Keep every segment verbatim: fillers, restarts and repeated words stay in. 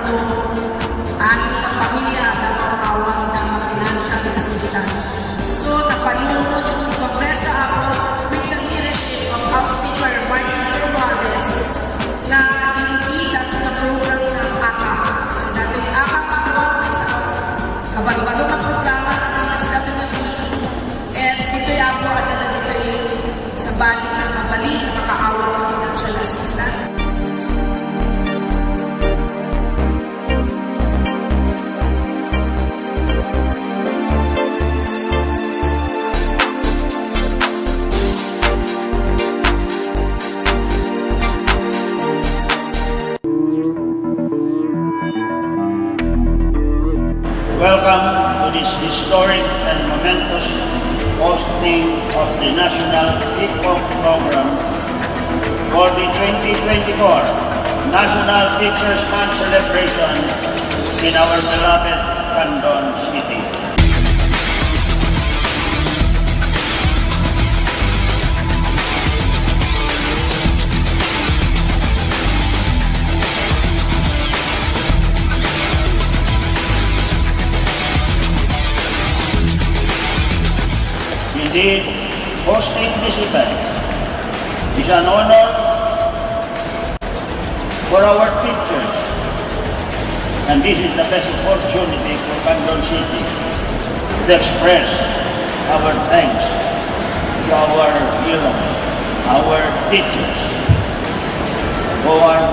Amin nga pamilya adda nga awan nga financial assistance. So, napanunot ti Kongreso, Apo, with the leadership of House Speaker Martin Romualdez, nga iti datoy nga program nga AKAP. So, datoy AKAP, Apo, maysa a kabalbalo nga programa nga D S W D. And ditoy, Apo, adda dagitoy sabali nga mabalin nga makaawan nga financial assistance. Welcome to this historic and momentous hosting of the National Kickoff Program for the twenty twenty-four National Teachers' Month celebration in our beloved Candon City. Indeed, hosting this event is an honor for our teachers, and this is the best opportunity for Candon City to express our thanks to our heroes, our teachers, who are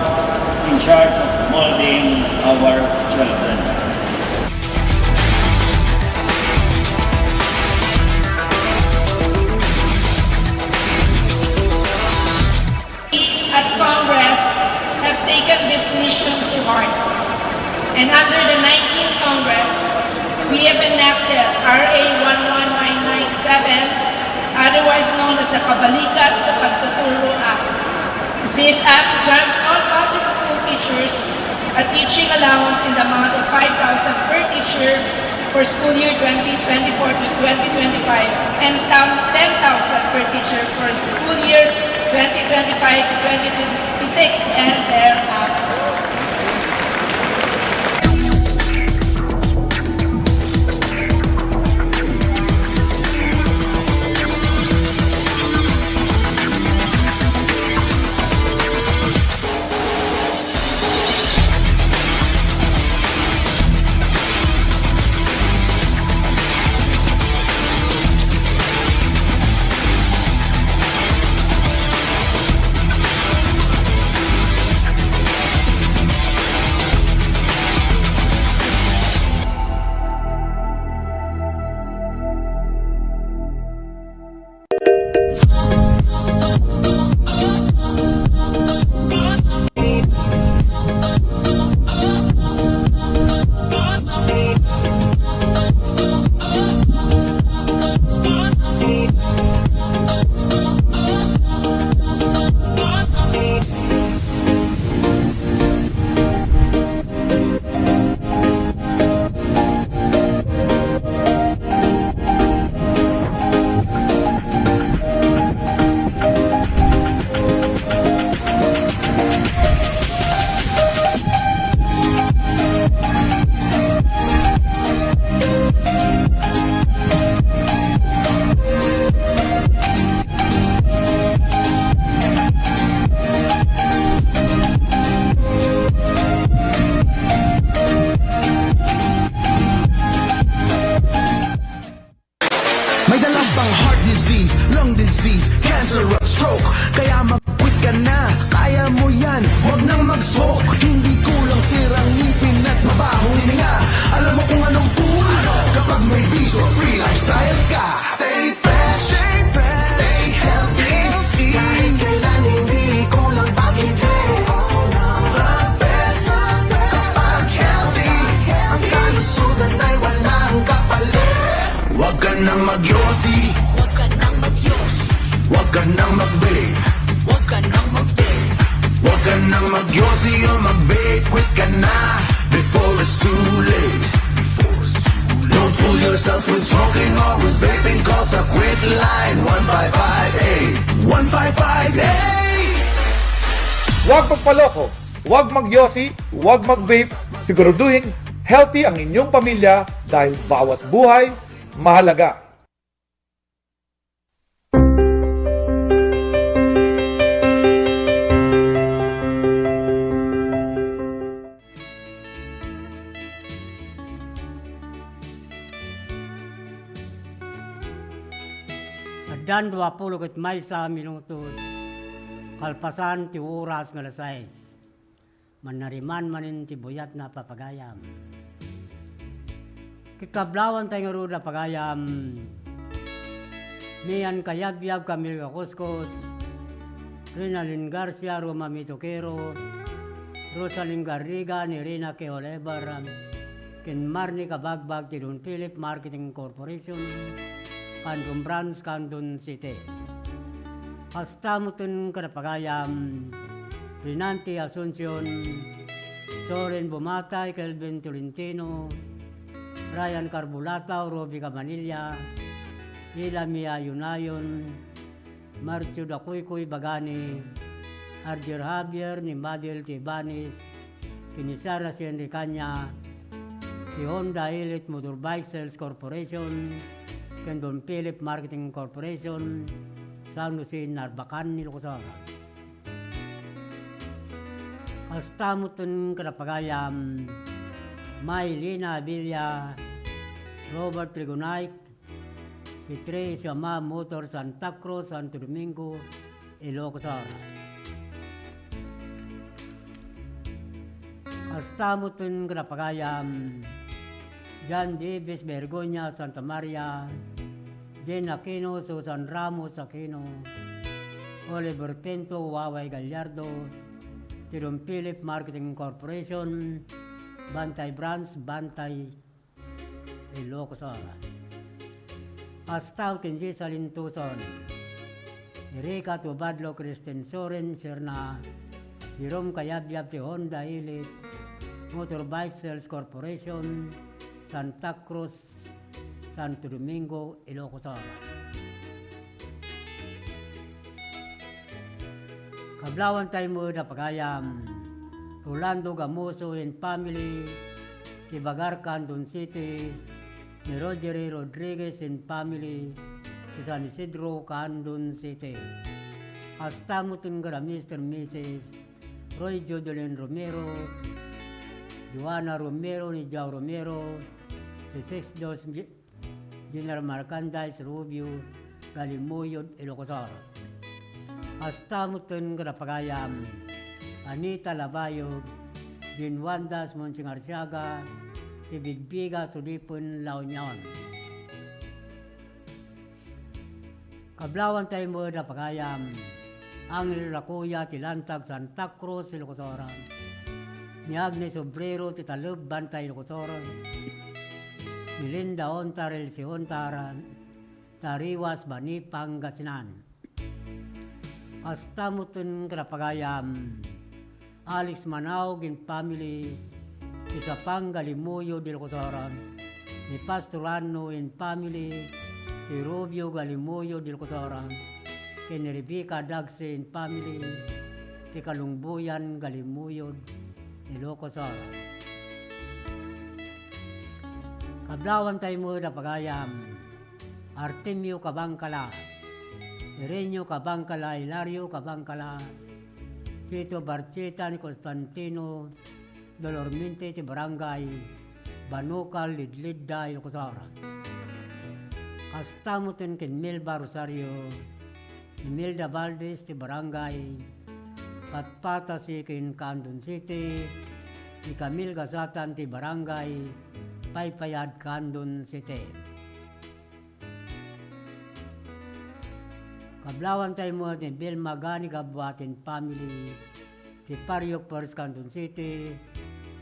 in charge of molding our children. We at Congress have taken this mission to heart, and under the nineteenth Congress, we have enacted R A one one nine nine seven, otherwise known as the Kabalikat sa Pagtuturo Act. This act grants all public school teachers a teaching allowance in the amount of five thousand per teacher for school year twenty twenty-four to twenty twenty-five and tam-, ten thousand per teacher for school year twenty twenty-five to twenty twenty-six and thereafter. May dala pang heart disease, lung disease, cancer at stroke. Kaya mag-quit ka na, kaya mo yan. Wag nang mag-smoke. Hindi kulang sirang ngipin at mabahong hininga. Alam mo kung anong cool? Kapag may bisyo, free lifestyle ka. Stay fresh, stay fresh, stay healthy. Kahit kailan hindi kulang pag-ibig. The best, the best. Kapag healthy, ang kalusugan ay walang kapalit. Huwag ka nang magyosi. Huwag ka nang magyosi. Huwag ka nang mag-vape. Huwag ka nang mag-vape. Huwag ka nang magyosi o mag-vape. Quit ka na before it's too late. Before it's too late. Don't fool yourself with smoking or with vaping. Call sa Quit Line one five five eight. One five five eight. Huwag magpaloko. Huwag mag-yosi, huwag mag-vape, siguraduhin healthy ang inyong pamilya dahil bawat buhay mahalaga. Addan dua pulo ket maysa minutos kalpasan ti oras nga alas sais. Mannariman manen ti buyatna, papagayam. Ket kablawantay ngarud a pagayam, ni Ankayabyab Camilo Coscos, Rinalin Garcia, Roma Mitoquero, Rosalin Garriga, ni Rina K. Oliver, ken Marnie Kabagbag ti Don Philip Marketing Corporation, Candon Branch, Candon City. Kasta metten kada pagayam, Rinanti Asuncion, Soren Bumatay, Kelvin Tolentino, Ryan Carbulata, Ruby Cabanilla, Ila Mia Yunayon, Marcio Dacuicoy Bagani, Arger Javier, ni Madel Tibanis, ken ni Sara Sienricana, ti Honda Elite Motorbike Sales Corporation, ken Don Philip Marketing Corporation, San Jose, Narbacan, Ilocos Sur. Kasta metten kada pagayam, Maylina Abilla, Robert Trigonite, Petri Isama Motor, Santa Cruz, Santo Domingo, Ilocos Sur. Kasta metten kada pagayam, John Davis Bergonia, Santa Maria, Jane Aquino, Susan Ramos Aquino, Oliver Pinto, Waway Gallardo, ti Don Philip Marketing Corporation, Bantay Branch, Bantay, Ilocos Sur. Kasta metten Jessalyn Tuson, Erika Tubadlo, Kristen Soren Serna, Jerome Kayabyab ti Honda Elite Motorbike Sales Corporation, Santa Cruz, Santo Domingo, Ilocos Sur. Kablawantay met a pagayam, Rolando Gamoso and family, ti Bagar, Candon City, ni Rogery Rodriguez and family, ti San Isidro, Candon City. Kasta metten kada Mister Missus Roy Jodolin Romero, Joanna Romero, ni Jao Romero, ti Six Dos General Merchandise, Rubio, Galimuyod, Ilocos Sur. Kasta metten kada pagayam, Anita Labayog, Jean Wandas Monsing Arsiaga, ti Bigbiga, Sudipen, La Union. Kablawantay met a pagayam, Angel Racuya ti Lantag, Santa Cruz, Ilocos Sur, ni Agnes Obrero ti Taleb, Bantay, Ilocos Sur, ni Linda Ontar, Elsie Ontar, Tariwas, Bani, Pangasinan. Kasta metten kada pagayam, Alex Manaug and family, ti Sapang, Galimuyod, Ilocos Sur, ni Pastor Anno and family, ti Rubio, Galimuyod, Ilocos Sur, ken ni Rebecca Dagse and family, ti Kalungbuyan, Galimuyod, Ilocos Sur. Kablawantay met a pagayam, Artemio Cabangcala, Irenio Cabangcala, Hilario Cabangcala, Tito Barcheta, ni Constantino Dolormente ti Barangay Banucal, Lidlidda, Ilocos Sur. Kasta metten ken Melba Rosario, Imelda Valdez ti Barangay Patpata Sikin, Candon City, ni Camille Gasatan ti Barangay Paypayad, Candon City. Kablawantay met ni Vilma Gani Gabuaten family, ti Pariok First, Candon City,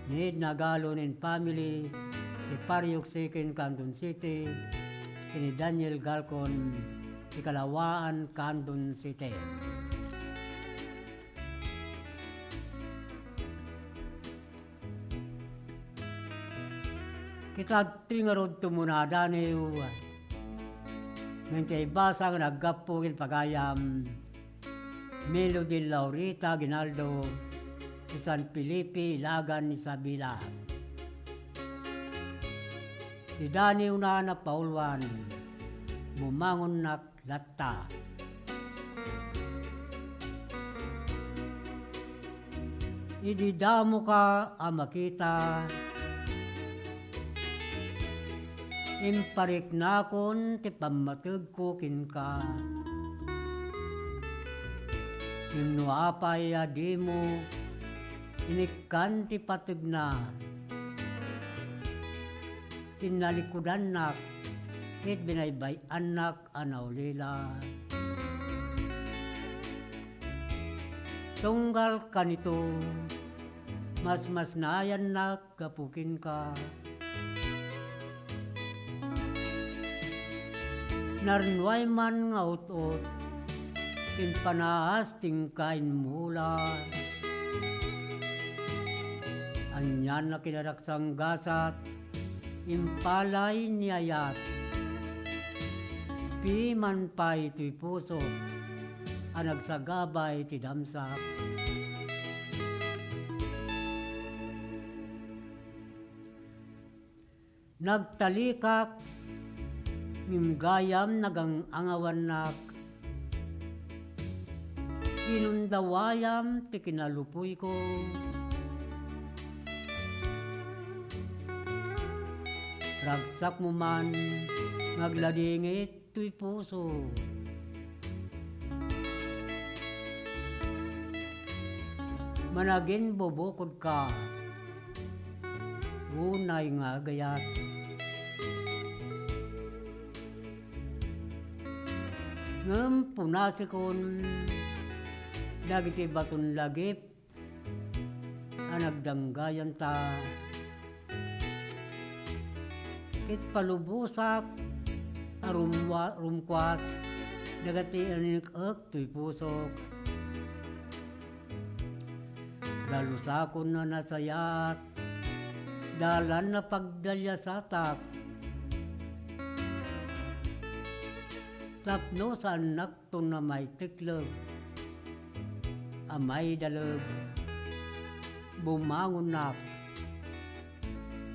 ni Edna Galon and family, ti Pariok Second, Candon City, ken ni Daniel Galcon, ti Kalawaan, Candon City. Kitadtoy ngarud ti umunadanew, ngem ti ibasa nga naggapu ken pagayam, Melody Laurita Aguinaldo, ti San Felipe, Ilagan, Isabela. Ti daniwna a napauluan, bumangonnak latta. Idi damoka a makita, impariknakon ti pammategko kenka. Ngem no apay a dimo inikkan ti pategna, tinnalikudannak ket binaybay-annak a naulila. Tunggal kanito, masmasnayannak gapu kenka. Narnuay man nga ut-ot, impanaas ti inka immula. Anian a kinaraksanggasat, impalay ni ayat. Piman pay toy pusok a nagsagabay ti damsak. Nagtalikak, ngem gayam nagang-angawannak. Inundawayam ti kinalupuyko. Ragsakmo man nga agladingit toy puso. Managinbubukodka, unay nga agayat. Ngem punasekon dagiti baton lagip a nagdanggayanta, ket palubosak a rumwa-, rumkuas dagiti inik-ek toy pusok. Dalusakon a nasayaat, dalan a pagdaliasatak, tapno saannak ton a maitekleb a maidaleb, bumangonnak,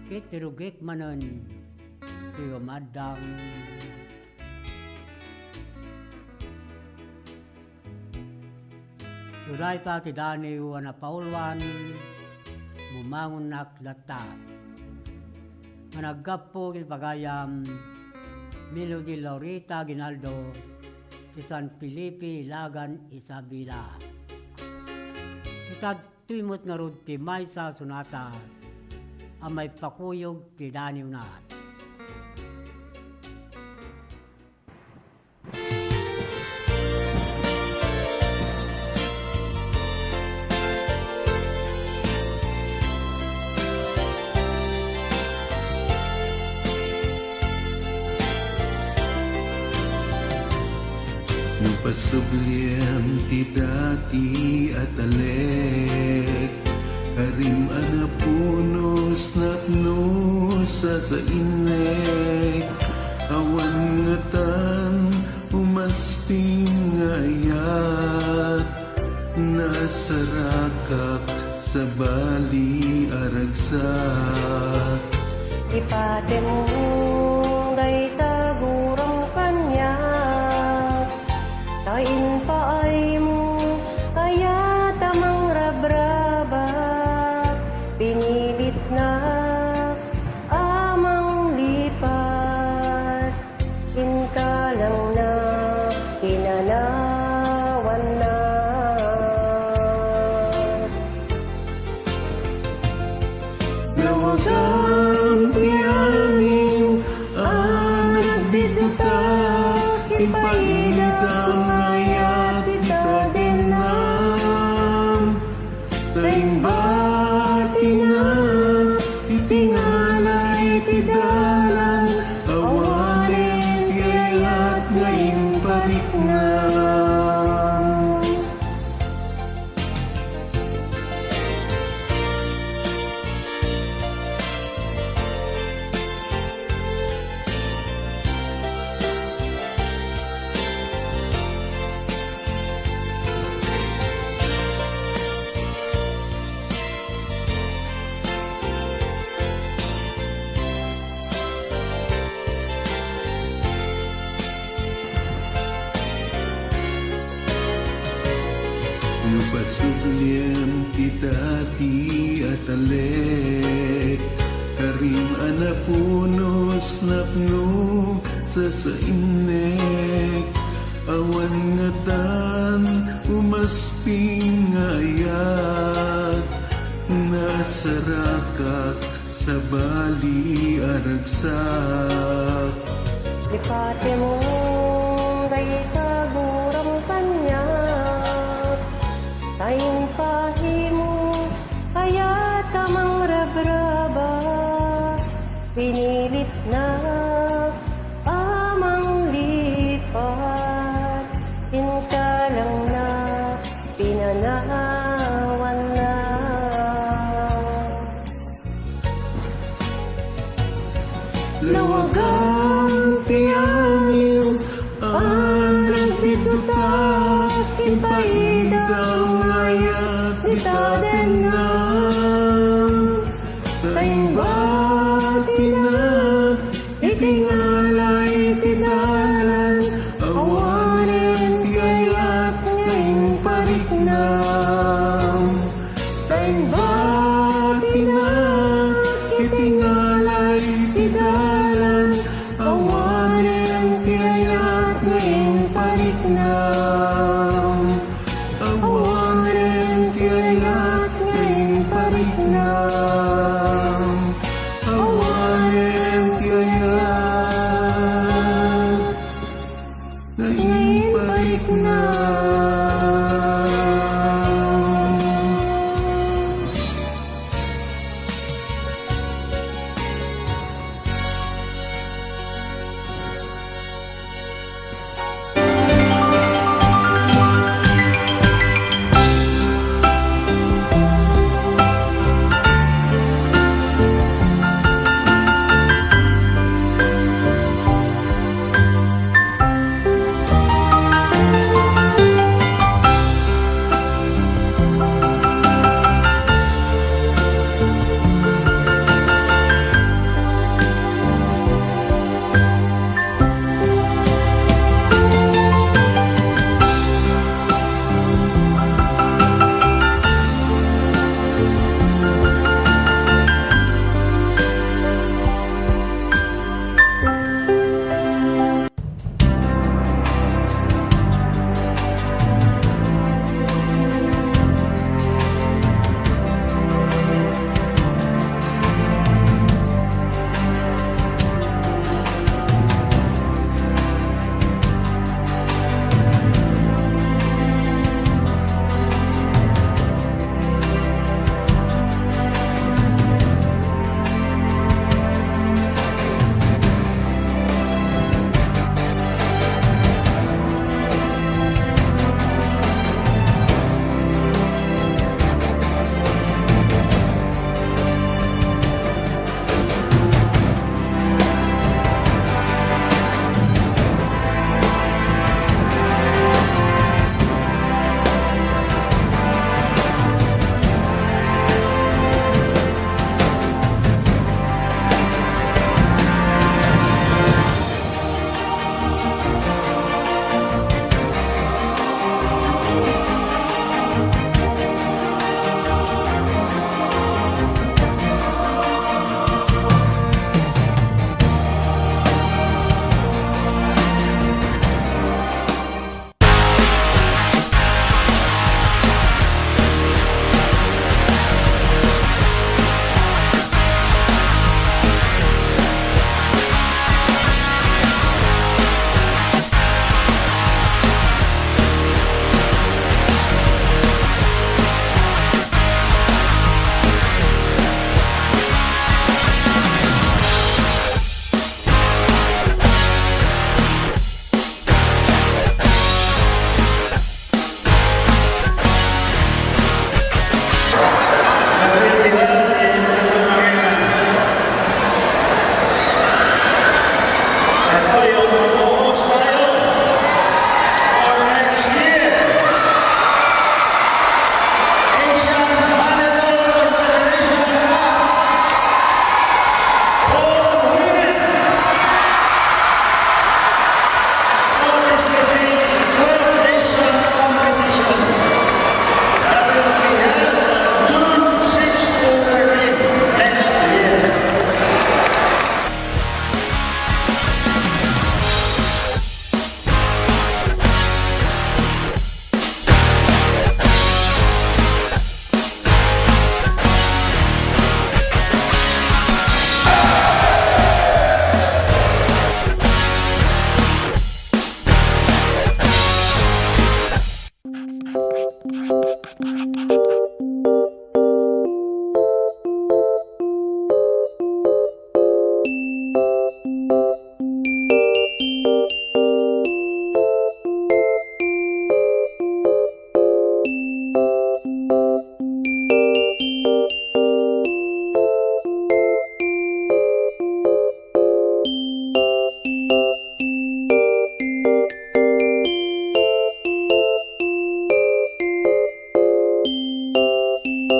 ket irugik manen ti umaddang. Dayta ti daniw a napauluan, bumangonnak latta. Managgapu iti pagayam, Melody Laurita Aguinaldo, ti San Felipe, Ilagan, Isabela. Itadtoy met ngarud ti maysa a sonata a maipakuyog ti daniwna. No pasublian ti dati a talek, karim a napunos, napno, sasainnek, awan ngatan umasping nga ayat, nasarakak, sabali a ragsak. Ipatemmo dayta guram kaniak, ta impaaymo, ayat a mangrabrabak, pinilitnak a manglipat. Inkalangna ti nanawanna. Nawagan ti amin a nagbidduttak, impaidam nga ayat ti tadennam. Naimbatina iti ngalay ti dalan, awanen ti ayat nga impariknam. Bibliam ti dati a talek, karim a napunos napno sasainnek, awan ngatan umasping nga ayat, nasarakak sabali a ragsak. Lipatemo dayta guram kaniak, ta impahimo ayat a mangrabraba, pinilitna a manglipat, inkalangna, pinanawanna. Lawagan ti angin a nagbidduttak, impaidawna ayat ti tadennam. Ta imbatina iti ngalay ti dalan, awanen ti ayat nga impariknam. Ta imbatina iti ngalay ti dalan, awanen ti ayat nga impariknam.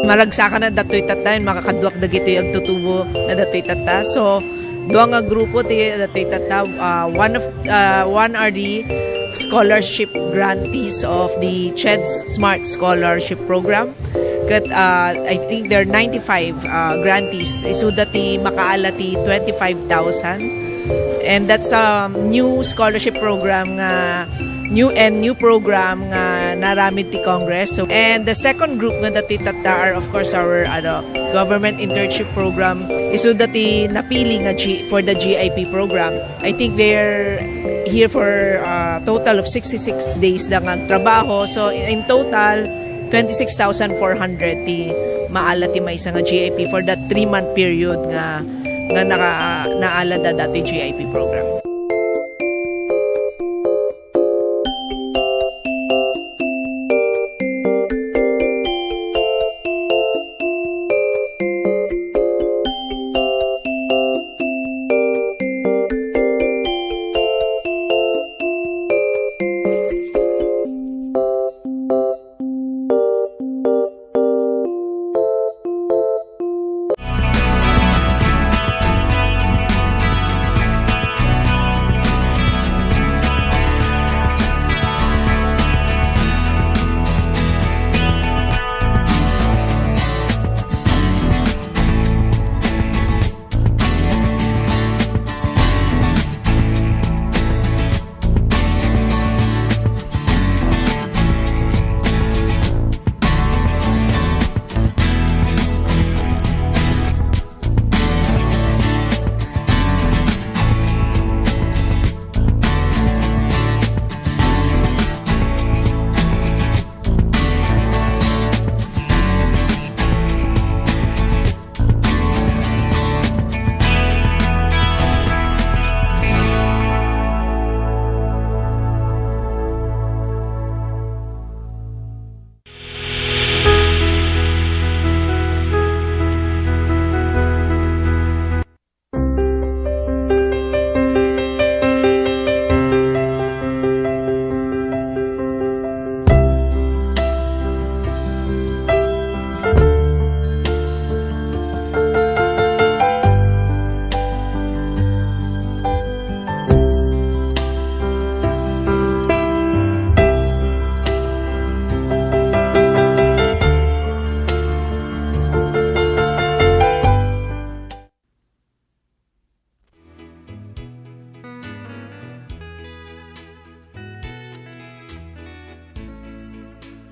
Maragsakan na datoy tatta, makakaduak dagitoy agtutubo na datoy tatta. So, dua nga grupo ti datoy tatta. Uh, one of uh, one are the scholarship grantees of the CHED Smart Scholarship Program. Ket uh, I think there are ninety-five uh, grantees. Isuda ti makaala ti twenty-five thousand. And that's a new scholarship program nga new and new program nga naramid ti Congress. So, and the second group nga dati tatta are, of course, our ano, government internship program. Isu dati napili nga G, for the G I P program. I think they're here for a total of sixty-six days da nga agtrabaho. So, in total, twenty-six thousand four hundred ti maala ti maysa nga G I P for that three-month period nga nga naka, naala da dati G I P program.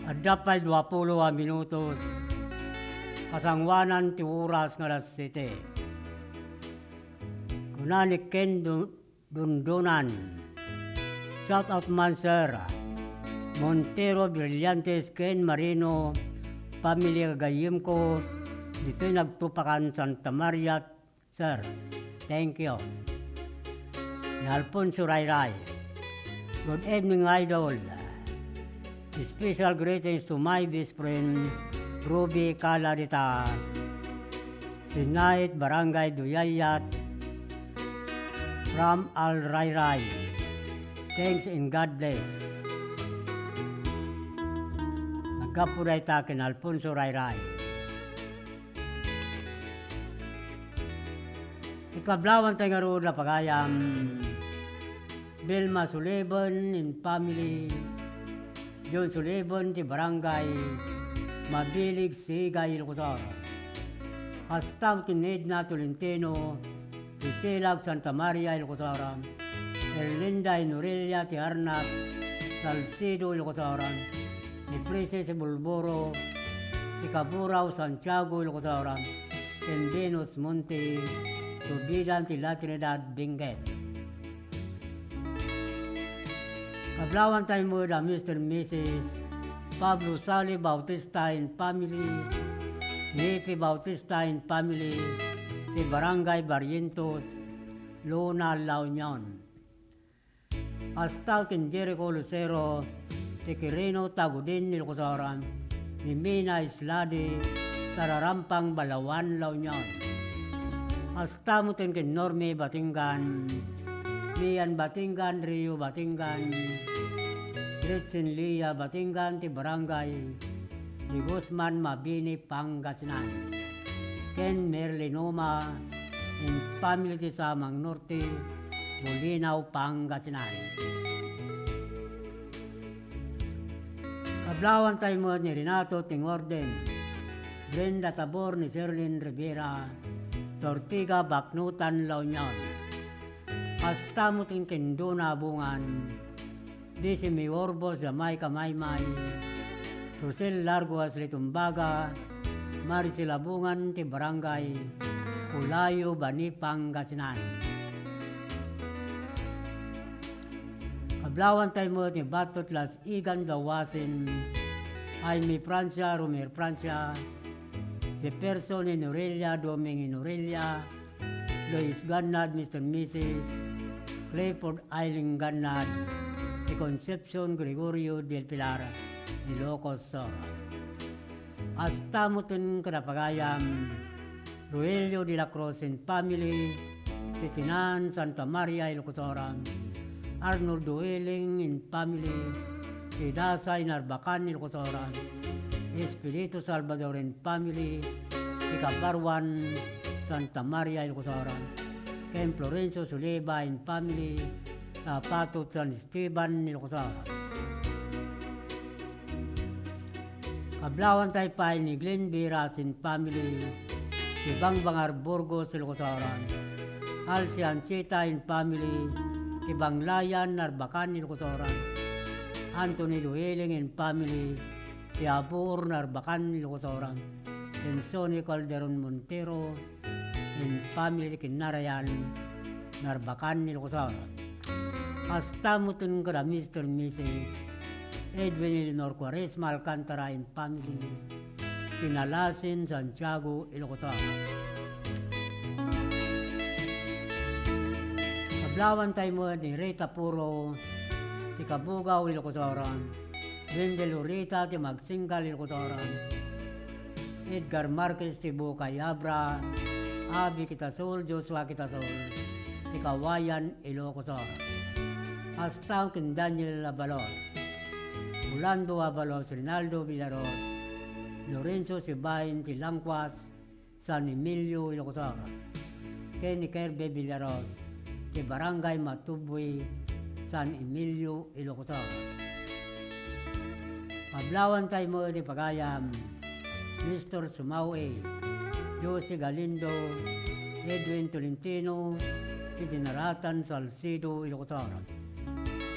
Adda pay duapulo a minutos, kasangoanan ti oras nga alas siete. Kuna ni Ken Du-, Dundunan. Shout out man, sir. Montero, Brillantes, Ken Marino, pamilya gagayyemko, ditoy nagtupakan Santa Maria, sir. Thank you. Ni Alfonso Rayray. Good evening, idol. Special greetings to my best friend, Ruby Calarita, Sinait, Barangay Duyayat, from Al Rayray. Thanks and God bless. Naggapu dayta ken Alfonso Rayray. Ikablawan tayo ngarud a pagayam, Vilma Sullivan and family, John Sullivan ti Barangay Mabilig, Sigay, Ilocos Sur. Kasta met ken Edna Tolentino ti Silag, Santa Maria, Ilocos Sur. Erlinda and Norelia ti Arnat, Salcedo, Ilocos Sur. Ni Princess Bulboro ti Kaburao, Santiago, Ilocos Sur. Ken Venus Monte, Tubidan ti La Trinidad, Benguet. Kablawan tayo met da Mister and Missus Pablo Sali Bautista and family, Nipe Bautista and family, ti Barangay Barrientos, Luna, La Union. Kasta ken Jericho Lucero, ti Quirino Tagudin, Ilocos Sur, ni Mina Isladi, Tararampang, Balaoan, La Union. Kasta met ken Norme Batingan, Mian Batingan, Rio Batingan, Ritsin Lia Batingan, ti Barangay de Guzman, Mabini, Pangasinan, ken Merlinoma and family ti Samang Norte, Bolinao, Pangasinan. Kablawantay met ni Renato Tingorden, Brenda Tabor, ni Sherlyn Rivera, Ortiga, Baknotan, La Union. Kasta met ken Dona Abungan, Desi Miorbo, Jamaica, Maymay, Rosel Larguas, Litumbaga, Maricel Abungan ti Barangay Culayo, Bani, Pangasinan. Kablawantay met ni Batot Las Igan Gawasin, Jaime Francia, Romer Francia, Jefferson Inorelia, Doming Inorelia, Lois Gannad, Mister Missus Clifford Eileen Gannad, ti Concepcion Gregorio del Pilar, Ilocos Sur. Kasta met ken kadagiti pagayam, Roelio de la Cruz and family, ti Tinan, Santa Maria, Ilocos Sur, Arnoldo Eling and family, ti Dasay, Narbacan, Ilocos Sur, Espiritu Salvador and family, ti Kabaruan, Santa Maria, Ilocos Sur, ken Florencio Suleba and family, Tapatot, San Esteban, Ilocos Sur. Kablawantay pay ni Glenn Viras and family, ti Bangbangar, Burgos, Ilocos Sur, Alciancita and family, ti Banglayan, Narbacan, Ilocos Sur, Anthony Lueling and family, ti Abur, Narbacan, Ilocos Sur, Sonsonne Calderon Montero and family, Kinarayan, Narbacan, Ilocos Sur. Kasta met ken kada Mister and Missus Edwin Eleanor Cuaresma Alcantara and family, Kinalasin, Santiago, Ilocos Sur. Kablawantay met ni Rita Puro, ti Cabugao, Ilocos Sur, Wendell Urita, ti Magsingkal, Ilocos Sur, Edgar Marquez, ti Bukay Abra, Abi Kitasul, Joshua Kitasul, ti Kawayan, Ilocos Sur. Kasta ken Daniel Abalos, Orlando Abalos, Rinaldo Villaros, Lorenzo Sibain, ti Langkuas, San Emilio, Ilocos Sur, ken ni Kirby Villaros, ti Barangay Matubui, San Emilio, Ilocos Sur. Kablawantay met ti pagayam, Mister Sumao A, Josie Galindo, Edwin Tolentino, ti Dinaratan, Salcedo, Ilocos Sur.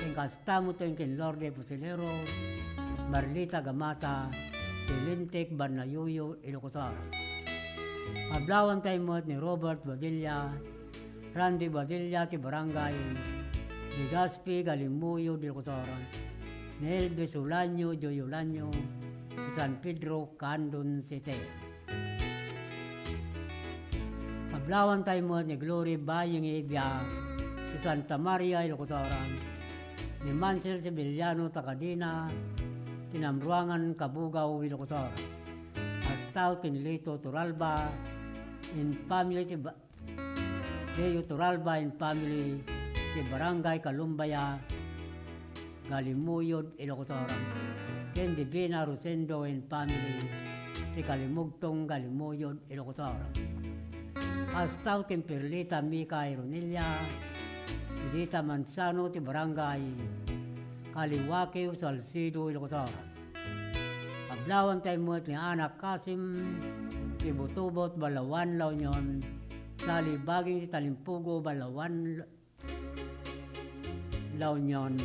Ken kasta met ken Lourdes Fusilero, Marlita Gamata, ti Lintik, Barnayuyo, Ilocos Sur. Kablawantay met ni Robert Badilla, Randy Badilla, ti Barangay Legazpi, Galimuyod, Ilocos Sur, ni Elvis Ulanio, Joy Ulanio, ti San Pedro, Candon City. Kablawantay met ni Glory Baying Ibia, ti Santa Maria, Ilocos Sur, ni Mansel Sevillano, taga Dina, ti Namruangan, Cabugao, Ilocos Sur. Kasta ken Lito Turalba and family, ti ba-, Leo Turalba and family, ti Barangay Kalumbaya, Galimuyod, Ilocos Sur, ken Divina Rosendo and family, ti Kalimugtong, Galimuyod, Ilocos Sur. Kasta ken Perlita Mika Ironilla, Edita Manzano, ti Barangay Kaliwakew, Salcedo, Ilocos Sur. Kablawantay met ni Ana Kasim, ti Butubot, Balawan, La Union, Sally Baging, ti Talimpugo, Balawan, La Union,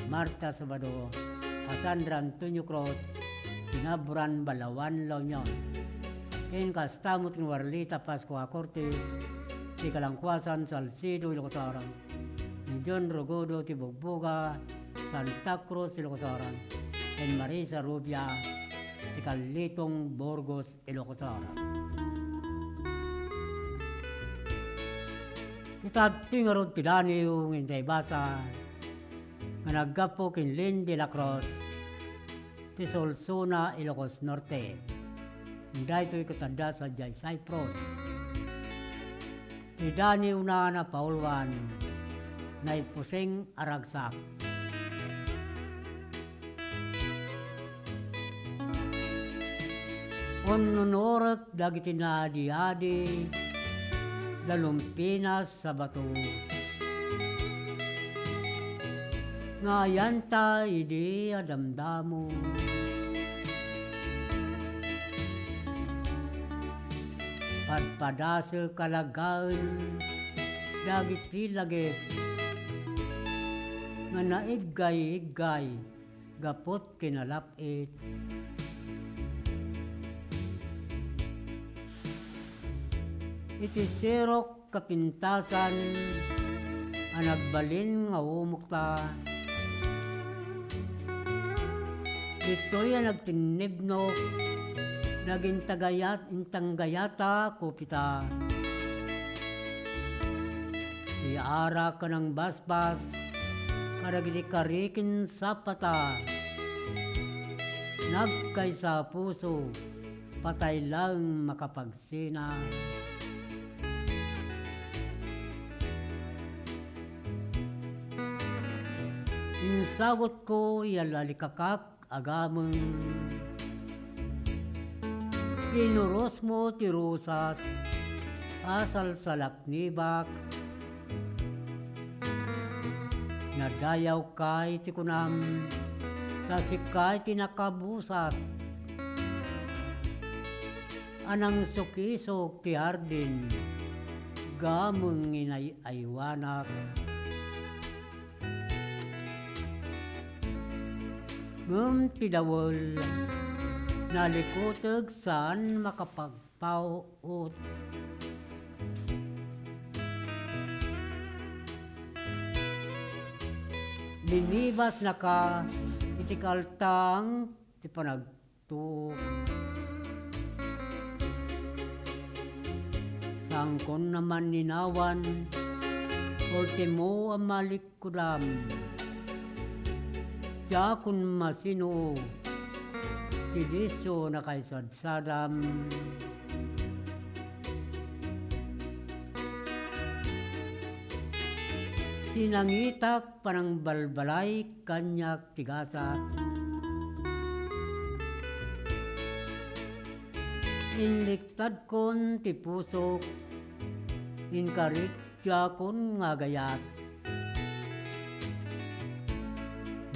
Marta Sabado, Cassandra Antonio Cruz, ti Naburan, Balawan, La Union. Ken kasta met ni Warlita Pascua Cortez, ti Kalangkuasan, Salcedo, Ilocos Sur, ni John Rogodo, ti Bugbuga, Santa Cruz, Ilocos Sur, ken Marisa Rubia, ti Kalitong, Burgos, Ilocos Sur. Ita ti ngarud ti daniw nga intay basa nga naggapu ken Lynn de la Cruz, ti Solsona, Ilocos Norte. Daytoy ket adda sadiay Cyprus. Ti daniwna a napauluan, naipusing a ragsak. Nunurek dagiti naadi-adi da Lumpinas Sabato. Nga ayanta idi a damdamo. Padpadasek a lagaen dagiti lagip nga naiggay-iggay gapu ket kinalap-it. Iti sirok kapintasan a nagbalin nga umokta, ditoy a nagtinnibnok dagiti gayat-, intanggayata kupita. Ti arak a nangbasbas kadagiti kari ken sapata. Nagkaysa a puso, patay laeng makapagsina. Insagutko, yalalikakak, agameng. Pinurosmo ti rosas a salsalaknibak. Nadayawka iti kunam, ta sika iti nakabusat a nangsukisok ti hardin, gameng inay-aywanak. Ngem ti dawel, nalikuteg saan makapagpaut. Linibasnaka iti kaltang ti panag- tuok. Saankon a manninawan, ultimo a malikkudam. Diakon masino ti disso a nakaisadsadam. Sinangitak panangbalbalay kaniak ti gasat. Inliktadkon ti pusok, inkarik diakon nga agayat.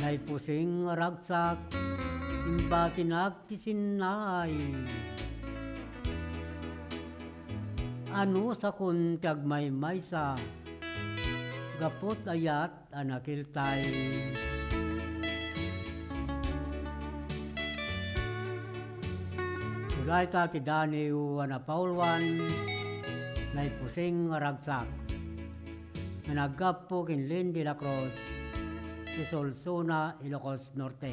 Naipusing a ragsak, imbatinak ti sinnaay. Anusakon ti agmaymaysa, gapu ta ayat a nakiltay. Dayta ti Daniw a napauluan, Naipusing a Ragsak, nga naggapu ken Lynn de la Cruz, ti Solsona, Ilocos Norte.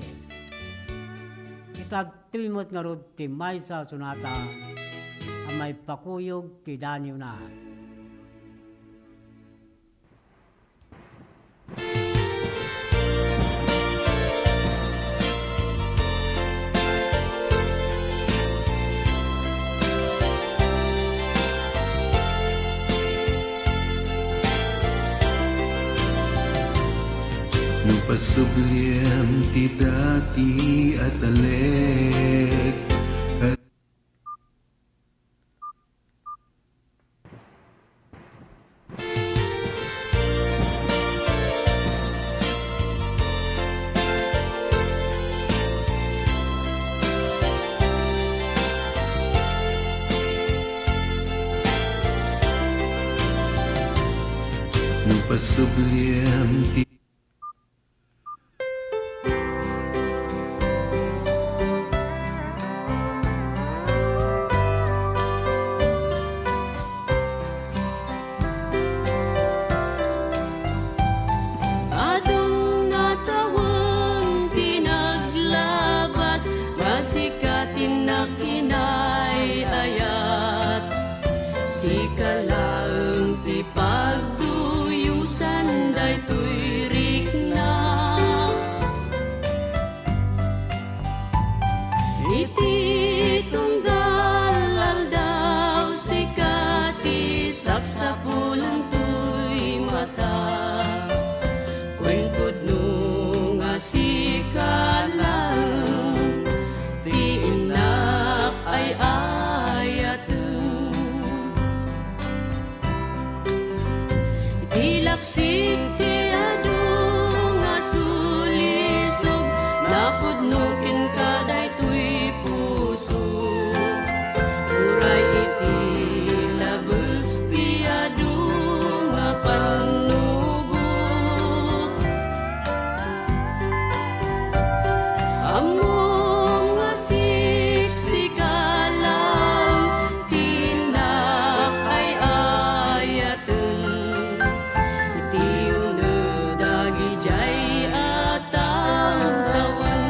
Itadtoy met ngarud ti maysa a sonata a maipakuyog ti daniwna. No pasubliem ti dati a talek, no pasubliem ti Adun a tawen ti naglabas, nga sika ti nakinay-ayat. Sika laeng ti pagduyosan daytoy Ilaksik ti adu nga sulisog, napudno kenka daytoy puso. Uray iti labes ti adu nga pannubo. Ammom nga siksika laeng ti innak ay-ayaten. Iti uneg dagidiay a tawtawen,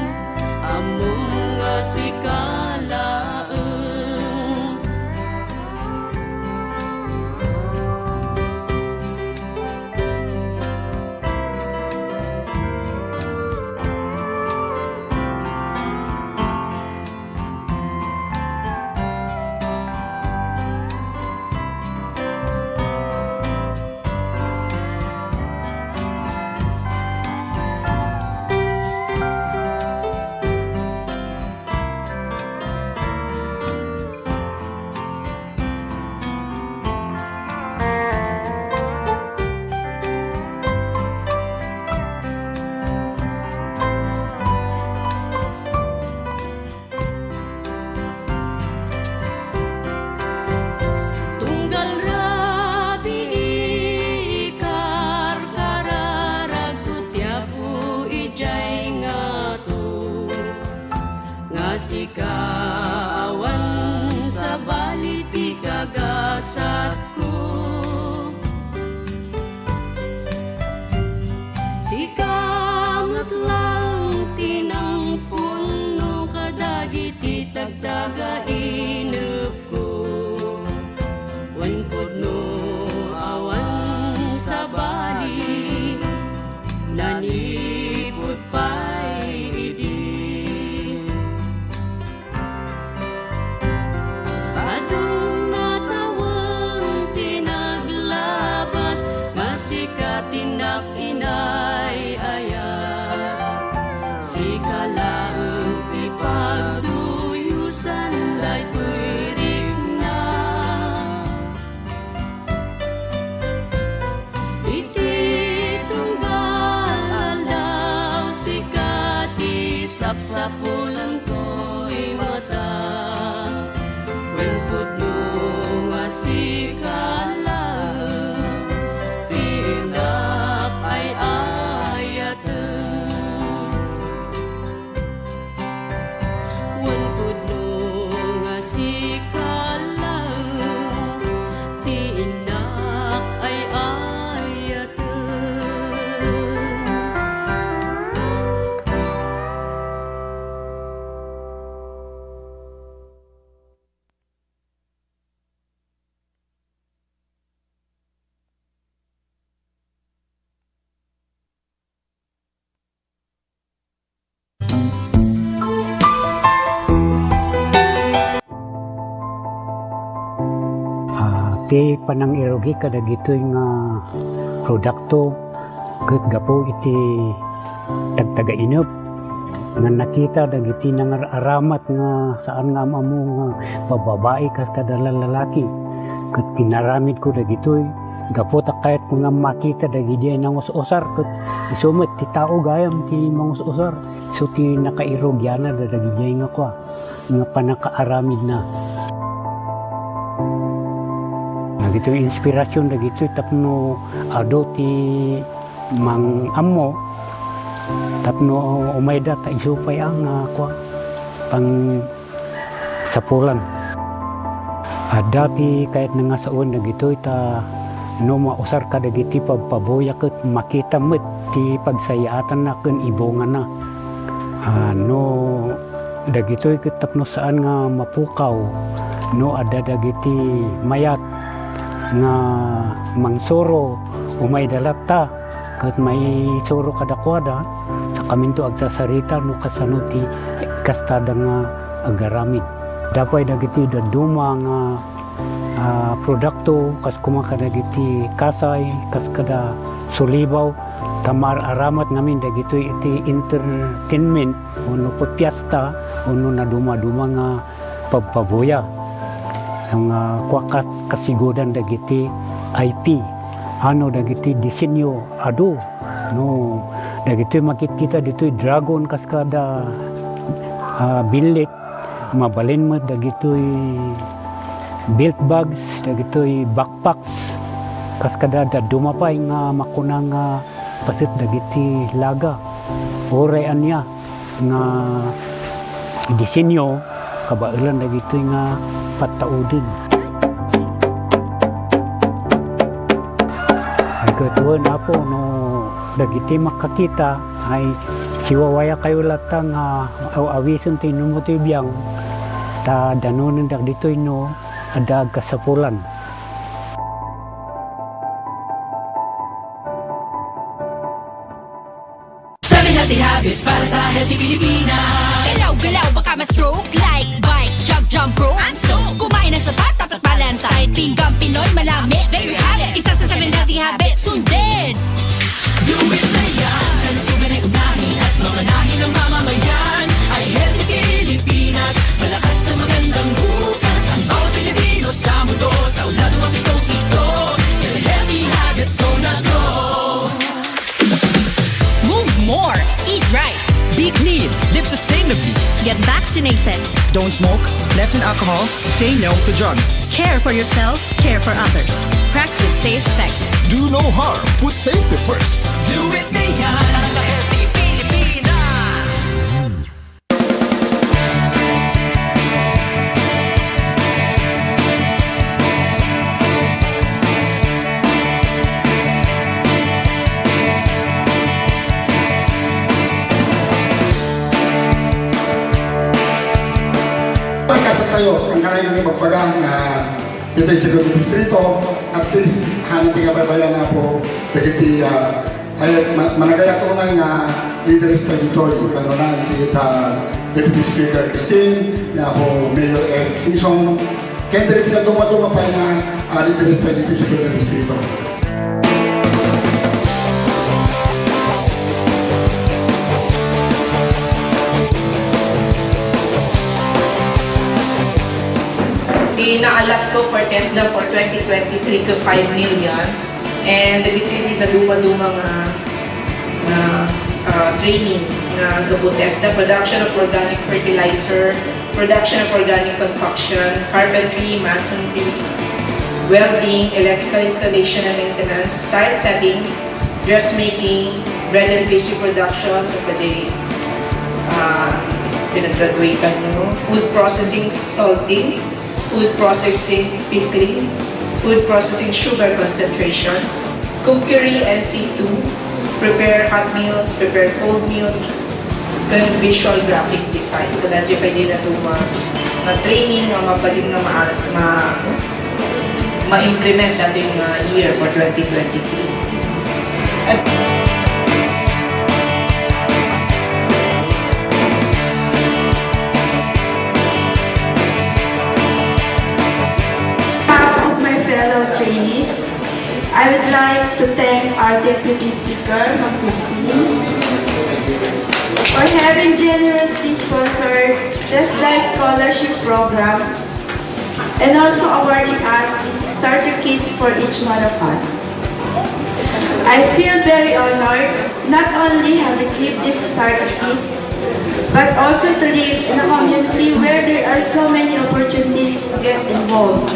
ammom nga sika laeng. Tunggal rabii ikarkararagko ti Apo idiay ngato, nga sika awan sabali ti kagasatko. Sika met laeng ti nangpunno kadagiti tagtagainepko. Wen pudno awan sabali, nanipud pay idi. Adun a tawen ti naglabas, nga sika ti innak inay-ayat. Sika laeng ti pagduyosan daytoy rikna. Iti tunggal aldaw, sika ti sapsapulenkoy mata. Wen pudno nga sika laeng ti innak ay-ayaten. Wen pudno nga sika laeng ti innak ay-ayaten. Ah, ti panangirugi kadagitoy nga produkto ket gapu iti tagtagainep nga nakita dagiti nangar-aramat nga saan nga am-ammo nga babbai kas kada lalaki, ket inaramidko dagitoy gapu ta kayatko nga makita dagidiay nangus-usar, ket isu met ti tao gayam ti mangus-usar, isu ti nakairugianna dagiti nga kua, nga pannakaaramidna. Dagitoy inspirasyon dagitoy tapno adu ti mang-ammo tapno umayda ta isu pay a nga kua, pang sapulan. Adda ti kayatna nga sawen dagitoy ta no mausar kadagiti pabpabuya ket makitam met ti pagsayaatanna ken ibungana. Ah, no dagitoy ket tapno saan nga mapukaw, no adda dagiti mayat nga mangsuro, umayda latta ket maisuro kadakuada, sakaminto agsasarita no kasano ti kastada nga agaramid. Adda pay dagiti dadduma nga, ah, produkto, kas koma kadagiti kasay, kas kada sulibaw, ta maar-aramat ngamin dagitoy iti entertainment, wenno piesta, wenno nadumaduma nga pabpabuya. Nga kua kas-, kasigudan dagiti I P. Ano dagiti disenyo? Adu, no, dagitoy makitkita ditoy dragon kas kada, ah, billit, mabalin met dagitoy belt bags, dagitoy backpacks, kas kada dadduma pay nga makuna nga paset dagiti laga. Uray ania nga disenyo, kabaelan dagitoy nga pattauden. Ay, ket wen, Apo, no dagiti makakita, ay siwawayakayo latta nga aw-awisen ti inummo ti biang, ta danonen dagitoy no adda agkasapulan. Seven healthy habits para sa healthy Pilipinas. Galaw-galaw, baka ma-stroke. Like, bike, jog, jump rope. I'm so. Kumain ng sapat, dapat balansay. Pinggan Pinoy, manami. There you have it. Isa sa seven healthy habits. Sundin. Do it na yan. Kalusugan ay unahin at mamanahin ng mamamayan. Ay healthy Pilipinas. Malakas sa magandang bukas. Ang bawat Pilipino sa mundo. Sa ulado ang pitong ito. Sa healthy habits, go na go. Move more. Eat right. Be clean. Live sustainably. Get vaccinated. Don't smoke. Lessen alcohol. Say no to drugs. Care for yourself. Care for others. Practice safe sex. Do no harm. Put safety first. Do it na yan. Sa healthy Pilipinas. Pagkasat tayo, ang kanayon ng ibagbaga nga ditoy sa Distrito, at least, hana ti kabaybayan nga po, dagiti, ah, ay, ma-, managayat unay nga leaders ta ditoy, kanunay, ti, ah, Deputy Speaker Christine, nga po, Mayor Eric Singson, ken dagiti kaduma-duma pay nga, ah, leaders ta ditoy sa Distrito. Ti naalat ko for TESDA for twenty twenty-three ko five million. And dagiti ti naduma-duma nga, nga, ah, training nga gapu TESDA, production of organic fertilizer, production of organic concoction, carpentry, masonry, welding, electrical installation and maintenance, tile setting, dressmaking, bread and pastry production, basta di, ah, pinag-graduatean mo, food processing, salting, food processing, pickling, food processing, sugar concentration, cookery, N C two, prepare hot meals, prepare cold meals, ken visual graphic design. So, daytoy pay ti naduma nga training nga mabalin nga ma-, ma-, ma-implement daytoy nga year for twenty twenty-three. Behalf of my fellow trainees, I would like to thank our Deputy Speaker, Ma'am Christine, for having generously sponsored TESDA Scholarship Program and also awarding us these starter kits for each one of us. I feel very honored not only have received these starter kits, but also to live in a community where there are so many opportunities to get involved.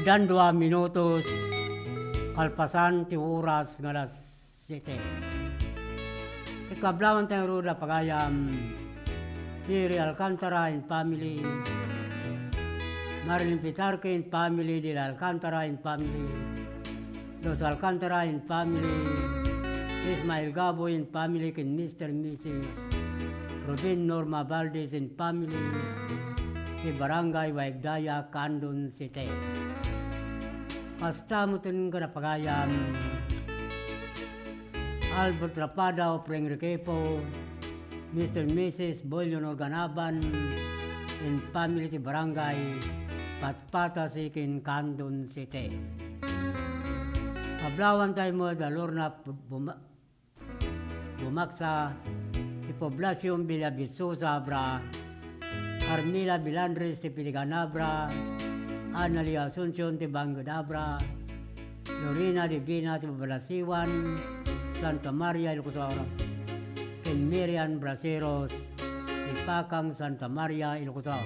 Dua minutos kalpasan ti oras nga alas siete. Ket kablawanta ngarud a pagayam, Jerry Alcantara and family, Marilyn Pitarque and family, Dila Alcantara and family, Los Alcantara and family, Ismael Gaboy and family, ken Mister and Missus Robin Norma Valdez and family, ti Barangay Waigdaya, Candon City. Kasta met ken a pagayam, Albert Rapada of Rengrequepo, Mister and Missus Boy Leonor Ganaban, and family ti Barangay Patpatasi ken Candon City. Kablawanta met da Lorna Buma-, Bumaksa, ti Poblacion Villa Vistosa, Abra, Carmela Bilandres ti Piligan, Abra, Annalie Asuncion ti Bangud, Abra, Lorena Divina ti Balasiwan, Santa Maria, Ilocos Sur, ken Miriam Braceros ti Pakang, Santa Maria, Ilocos Sur.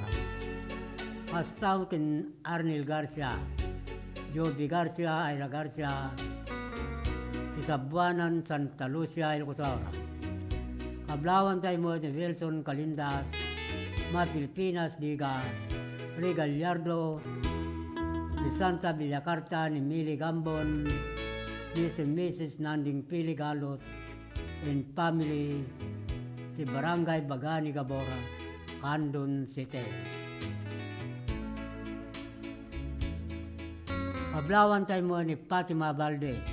Kasta met ken Arnel Garcia, Joby Garcia, Ira Garcia, ti Sabuanan, Santa Lucia, Ilocos Sur. Kablawanta met ni Wilson Calindas, Ma Filipinas Diga, Ray Gallardo, ni Santa Villacarta, ni Mili Gambon, Mister and Missus Nanding Pili Galot, and family, ti Barangay Baga ni Gabora, Candon City. Kablawanta met ni Fatima Valdez,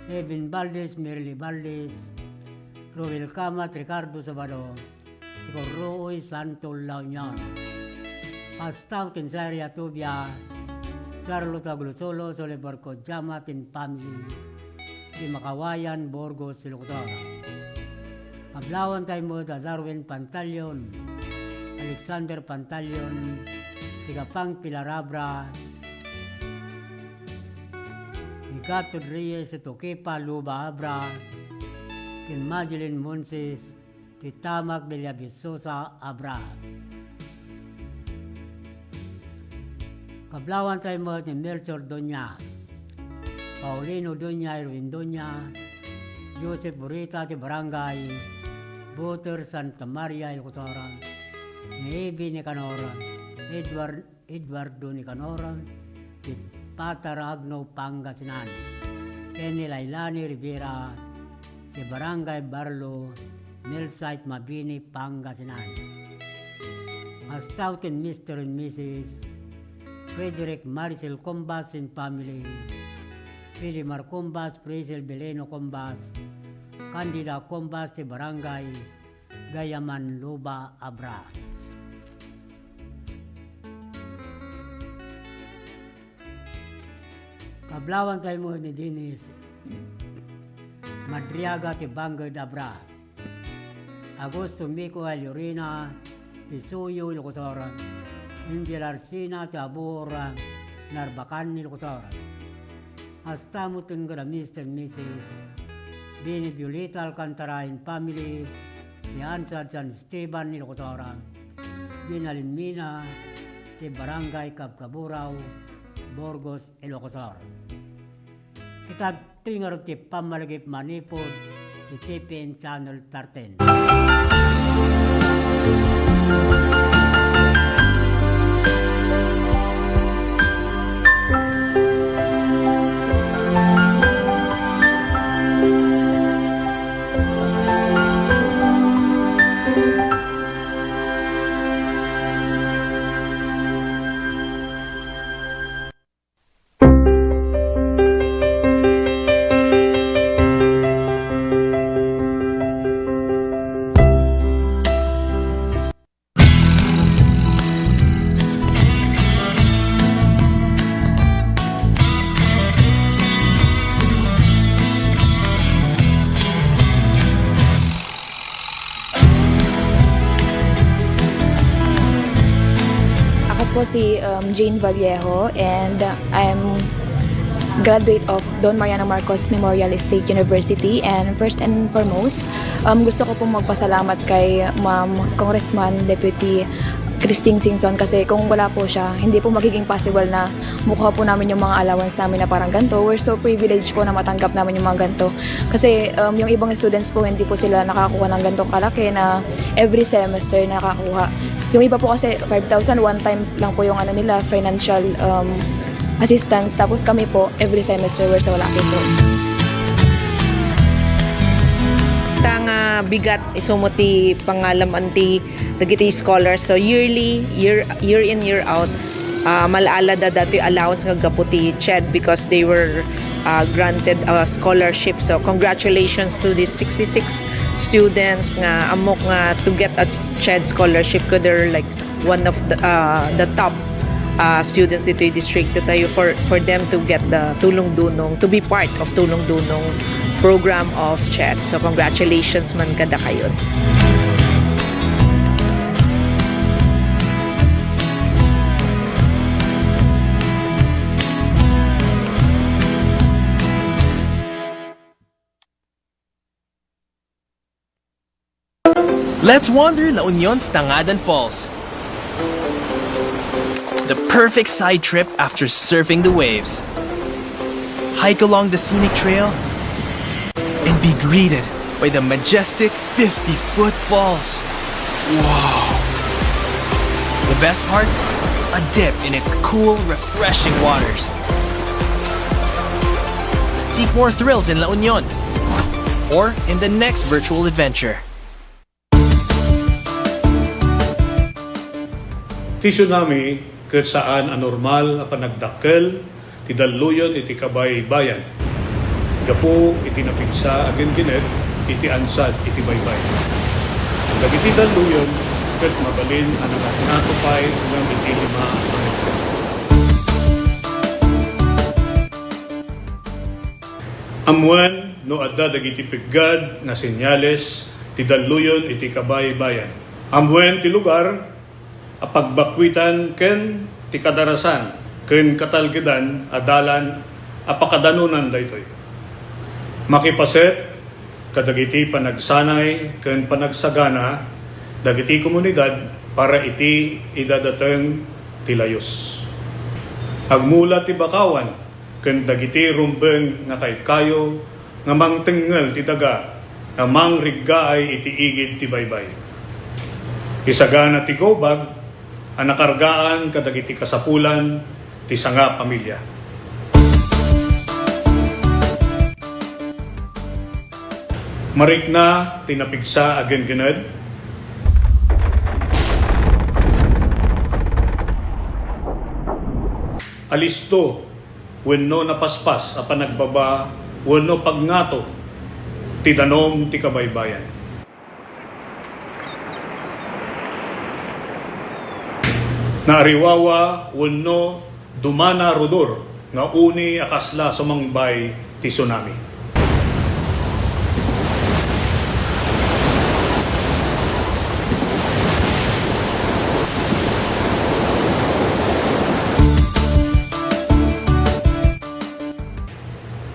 Evan Valdez, Merly Valdez, Roel Camat, Ricardo Sabado, ti Corrooy, Santo La Union. Kasta met ken Zaria Tubia, Charlotte Aglosolo, Soliver Codiamat and family, ti Makawayan, Burgos, Ilocos Sur. Kablawanta met da Darwin Pantaleon, Alexander Pantaleon, ti Gapang Pilar, Abra, ni Gatod Reyes, ti Tukipa, Luba, Abra, ken Madeline Monses, ti Tamak Villa Vistosa, Abra. Kablawanta met ni Melchor Doña, Paulino Doña, Erwin Doña, Joseph Burita ti Barangay Buter, Santa Maria, Ilocos Sur, ni Evi Nicanor, Edward Eduardo Nicanor, ti Pataragno, Pangasinan, ken ni Lailani Rivera, ti Barangay Barlo, Millsite, Mabini, Pangasinan. Kasta met ken Mister and Missus Frederick Maricel Combas and family, Filimar Combas, Priscil Beleno Combas, Candida Combas, ti Barangay Gayaman, Luba, Abra. Kablawanta met ni Dennis Madriaga ti Bangud, Abra, Augusto Mico Alurina ti Suyo, Ilocos Sur, Angel Arsina ti Abor, Narbacan, Ilocos Sur. Kasta met ken da Mister and Missus Bini Violeta Alcantara and family, ti Ansad, San Esteban, Ilocos Sur, Gina Limina, ti Barangay Kabkaburao, Burgos, Ilocos Sur. Ket adtoy ngarud ti pammalagip manipud ti T P N Channel thirteen. Ako po si, um, Jane Vallejo, and I'm Graduate of Don Mariano Marcos Memorial State University, and first and foremost, um, gusto ko pong magpasalamat kay Ma'am Congressman Deputy Christine Singson, kasi kung wala po siya, hindi po magiging possible na makuha po namin yung mga allowance namin na parang ganito. We're so privileged po na matanggap namin yung mga ganito. Kasi, um, yung ibang students po, hindi po sila nakakuha ng ganitong kalaki na every semester nakakuha. Yung iba po kasi five thousand, one time lang po yung ano nila, financial, um, assistance. Tapos kami po, every semester, we're so lucky po. Ta nga bigat isumo ti pangalam-an ti dagiti scholars. So yearly, year, year in, year out, ah, mal-ala da datoy allowance nga gapu ti CHED because they were, ah, granted a scholarship. So congratulations to these sixty-six students nga ammok nga to get a CHED scholarship, 'cause they're, like, one of the, ah, the top, ah, students ditoy distrito tayo for, for them to get the Tulong Dunong, to be part of Tulong Dunong program of CHED. So congratulations man kadakayo. Let's wander La Union's Tangadan Falls. The perfect side trip after surfing the waves. Hike along the scenic trail and be greeted by the majestic fifty-foot falls. Wow! The best part? A dip in its cool, refreshing waters. Seek more thrills in La Union or in the next virtual adventure. Ti tsunami ket saan a normal a panagdakkel ti dalluyon iti kabaybayan gapu iti napigsa a gingined iti ansad iti baybay. Dagiti dalluyon ket mabalin a nangatngato pay ngem iti lima a metro. Ammoen no adda dagiti peggad nga senyales ti dalluyon iti kabaybayan. Ammoen ti lugar a pagbakuitan ken ti kadarasan ken katalgedan a dalan a pakadanonan daytoy. Makipaset kadagiti panagsanay ken panagsagana dagiti komunidad para iti idadateng ti layus. Agmula ti bakawan ken dagiti rumbeng nga kaykayo nga mangtengngel ti daga nga mangriggaay iti igid ti baybay. Isagana ti gawbag a nakargaan kadagiti kasapulan ti sanga pamilia. Marikna ti napigsa a gingined. Alisto wenno napaspas a panagbaba wenno pagngato ti danum ti kabaybayan. Naariwawa wenno dumana rudor nga uni a kasla sumangbay ti tsunami.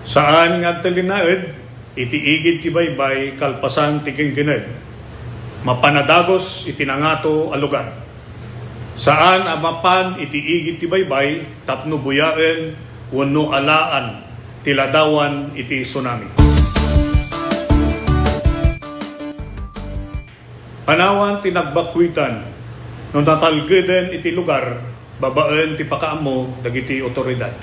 Saan nga agtalinaed iti igid ti baybay kalpasan ti ginggined. Mapan a dagus iti nangato a lugar. Saan a mapan iti igid ti baybay tapno buyaen wenno alaan ti ladawan iti tsunami. Panawan ti nagbakuitan no natalgeden iti lugar babaen ti pakaammo dagiti otoridad.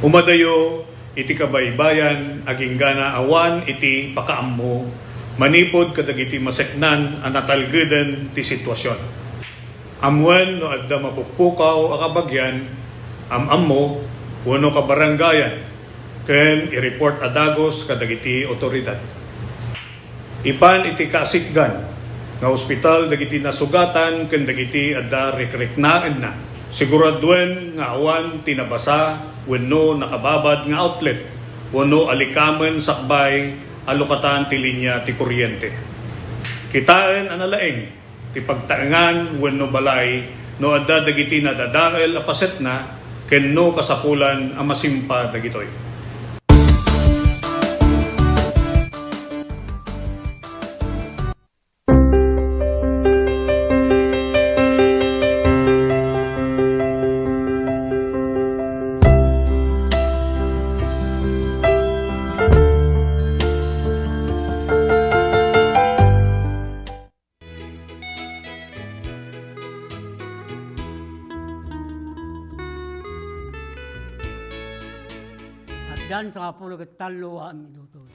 Umadayo iti kabaybayan agingga awan iti pakaammo manipud kadagiti maseknan a natalgeden ti sitwasion. Ammoen no adda mapukpukaw a kabagian, am-ammo, wenno kabarangayan, ken i-report a dagus kadagiti otoridad. Ipan iti kaasikgan nga ospital dagiti nasugatan ken dagiti adda rikriknaenna. Siguraduen nga awan ti nabasa wenno nakababad nga outlet wenno alikamen sakbay a lukatan ti linia ti kuryente. Kitaen a nalaing ti pagtaengan wenno balay no adda dagiti nadadael a pasetna Ken no kasapulan a masimpa dagitoy. Addan sangapulo ket tallo a minutos.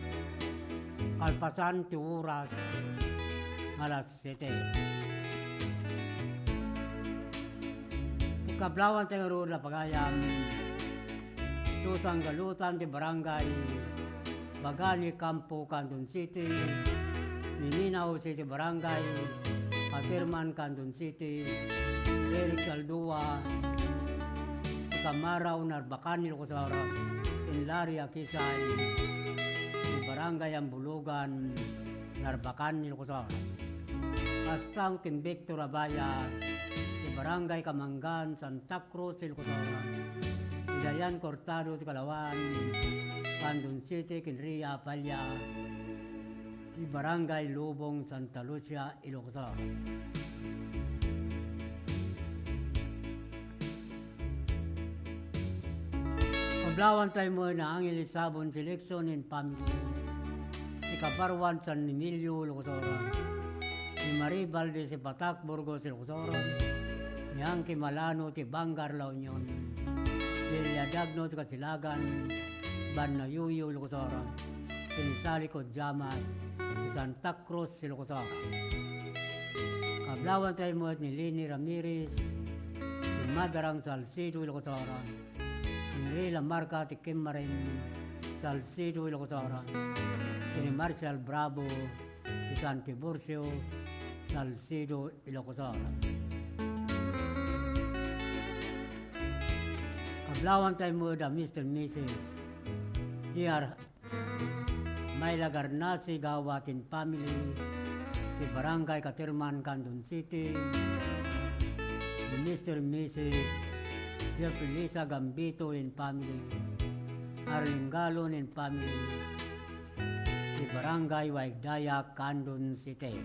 Kalpasan ti oras nga alas siete. Ti kablawan tayo ngarud a pagayam, susanggalutan ti barangay Bagani Campo, Candon City, Minina Jose ti barangay Caterman, Candon City, Eric Caldua, ti Kamaraw, Narbacan, Ilocos Sur, ken Larry Akisay, ti barangay Ambulugan, Narbacan, Ilocos Sur. Kasta met ken Victor Abaya, ti barangay Kamangan, Santa Cruz, Ilocos Sur. Ti Dayan Cortado ti Kalawan, Candon City, ken Ria Apalla, ti barangay Lubong, Santa Lucia, Ilocos Sur. Kablawan tayo mo na Angel Sabon Selection and Family. Ti Kabarwan San Emilio, Ilocos Sur. Ni Marie Valdez ti Patak, Burgos, Ilocos Sur. Ni Angki Malano ti Bangar, La Union. Lilia Dagno ti Kasilagan, Banna Yuyu, Ilocos Sur. Ken ni Sally Codiamas ti Santa Cruz, Ilocos Sur. Kablawan tayo met ni Leni Ramirez ti Madarang, Salcedo, Ilocos Sur. Ni Rey Lamarca ti Kemmaren, Salcedo, Ilocos Sur. Ken ni Marshall Bravo ti San Tiburcio, Salcedo, Ilocos Sur. Kablawan tayo met a Mister Missus J R Myla Garnasi Gawat and family, ti Barangay Caterman, Candon City, ni Mister Missus Jeffrey Lisa Gambito and family, Arlene Galon and family, ti Barangay Waigdaya, Candon City.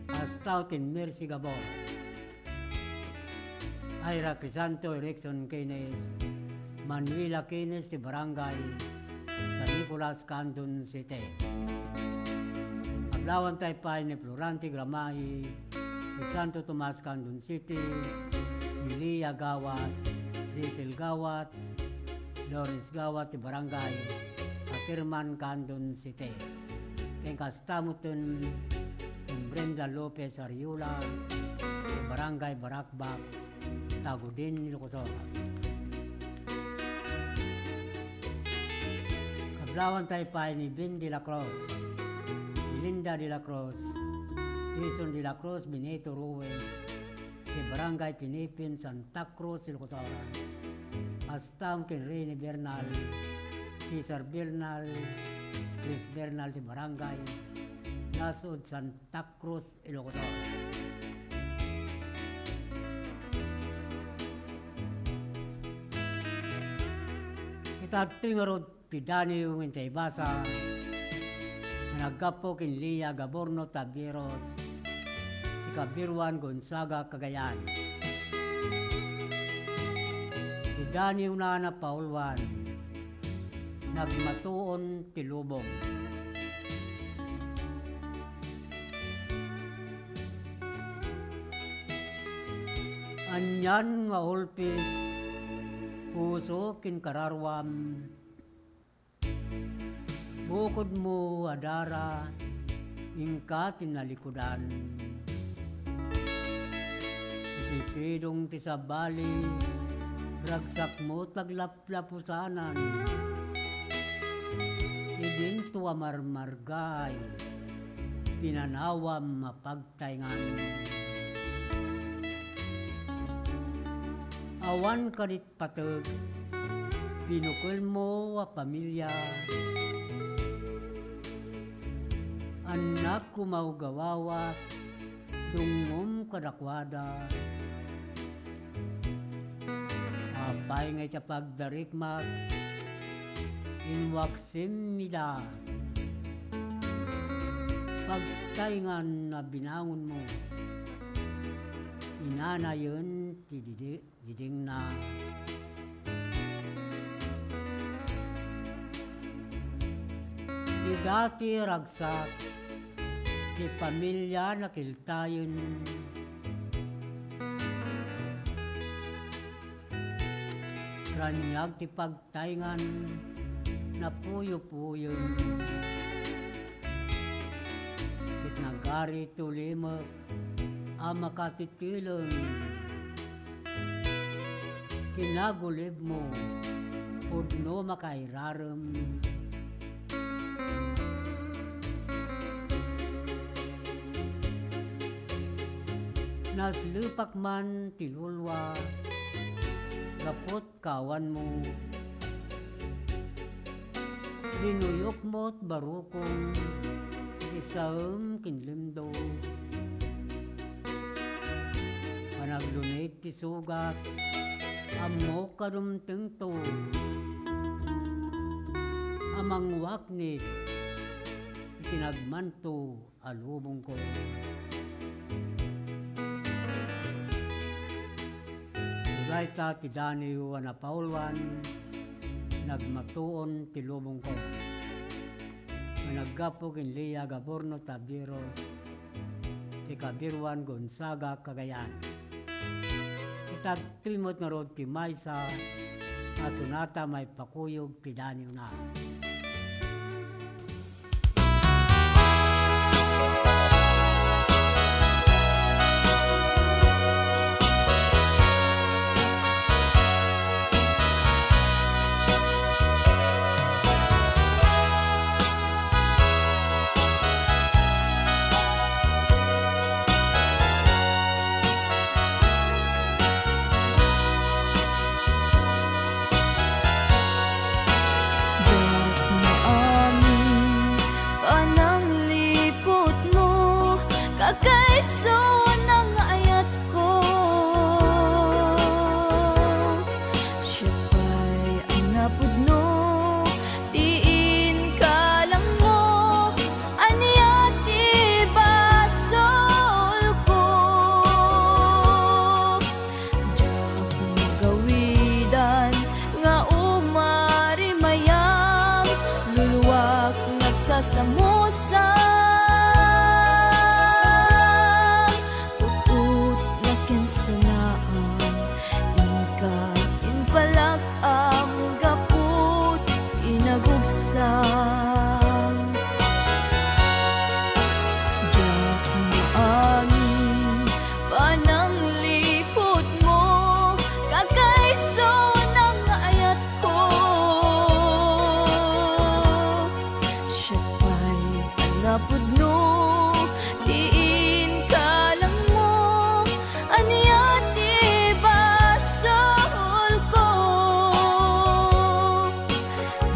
Kasta met ken Mercy Gabor. Ira Crisanto, Erickson Keynes, Manuela Keynes ti Barangay San Nicolas, Candon City. Kablawan tayo pay ni Florante Gramai ti Santo Tomas, Candon City, ni Lia Gawat, Diesel Gawat, Lawrence Gawat ti Barangay Caterman, Candon City. Ken kasta met ken Brenda Lopez Ariola, Barangay Barakbak, Tagudin, Ilocos Sur. Kablawan tayo pay ni Ben de la Cruz, ni Linda de la Cruz, Jason de la Cruz, Benito Ruiz, ti Barangay Pinipin, Santa Cruz, Ilocos Sur. Kasta met ken Rene Bernal, Cesar Bernal, Chris Bernal ti Barangay Nasud, Santa Cruz, Ilocos Sur. Ita ti ngarud ti daniw nga intay basa nga naggapu ken Lia Gaborno Tabieros, ti kabiruan Gonzaga, Cagayan. Ti daniwna a napauluan, nagmatuon ti lubong. Anian nga ulpit, puso ken kararuam, bukodmo a dara, inka ti nalikudan. Iti sidong ti sabali, ragsakmo ti aglaplapusanan. Idinto a marmargay, pinanawam a pagtayngan. Awan kadit pateg, binukelmo a pamilia. Annak koma a gawawat, dungngom kadakuada. A Pay nga iti pagdarikmak, inwaksim ida. Pagtayngan a binangonmo, inanayen ti didi-, didingna. Ti dati ragsak, ti pamilia nakiltayen. Raniag ti pagtayngan, napuyopuyen. Ket nagari ti ulimek a makatitileng. Kinagulibmo, pudno makairarem. Naslepak man ti lulua, gaput kawanmo. Dinuyokmo ti barukong, isaem ken lemdo. Panaglunit ti sugat, ammok a dumtengto. A mangwaknit, itinagmanto a lubongko. Dayta ti daniyo a napauluan, nagmatuon ti lubongko. Nga naggapu ken Lea Gaborno Tabiros, ti kabiruan Gonzaga, Cagayan. Ita ditoy met ngarud ti maysa a sonata maipakuyog ti daniyona. Diak maamin panangliputmo, kakaiso nga ayatko. Siak pay a napudno ti inkalangmo, ania ti basolko? Diak magawidan nga umarimayam, luluak nga agsasamusam. Putpot nga kinsanaan, inka impalak-am gapu ti inagubsam. Diak maamin panangliputmo, kakaiso nga ayatko. Siak pay a napudno ti inkalangmo, ania ti basolko?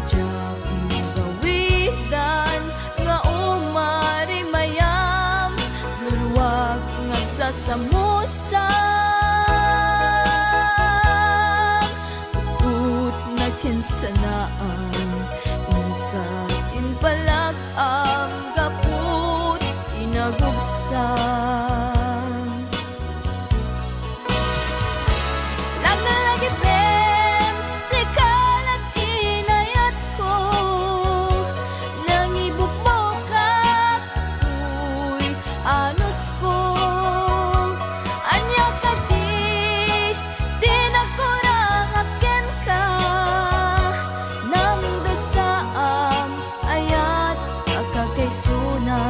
Diak magawidan nga umarimayam, luluak nga agsasamusam. Putpot nga kinsanaan, inka impalak-am gapu ti inagubsam. Laglagipen, sika la ti inayatko, nangibukbukak toy anusko. Ania kadi ti nagkurangak kenka? Namdusaam, ayat a kakaisuna.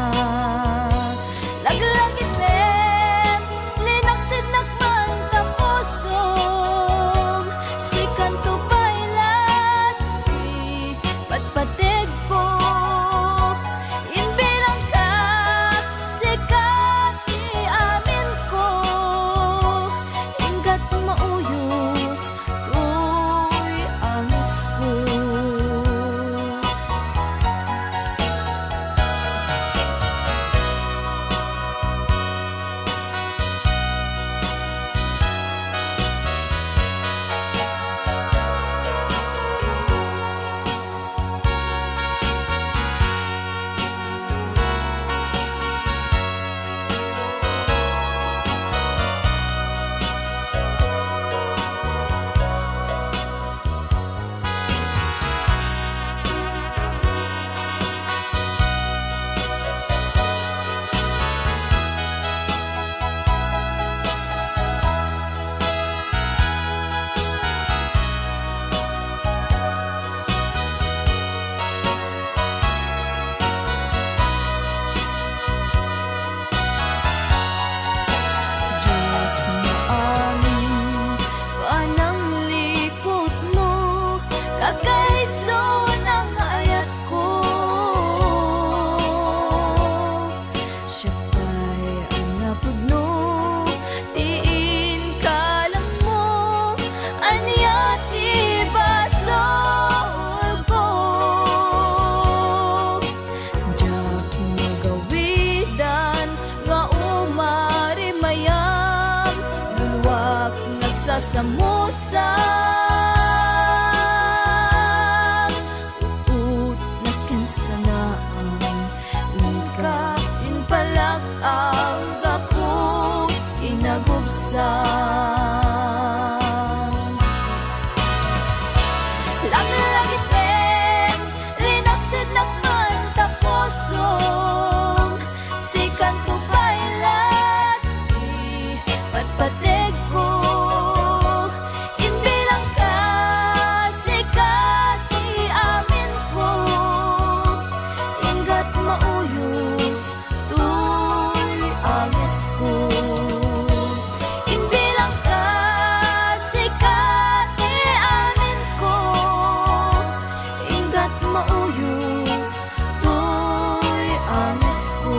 Laglagipen, linaksidnak man ta pusom, sikanto pay la ti patpategko. Imbilangka, sika ti aminko, ingga't mauyos toy anusko. Samusang uot naken sanaam, inka impalak-am gapu inagubsam. Langlagitem, linaksidnak man ta pusom, sikanto pay laeng ti patpategko. Imbilangka, sika ti aminko, inggat mauyos toy angesko. Imbilangka, sika ti aminko, inggat mauyos toy angesko.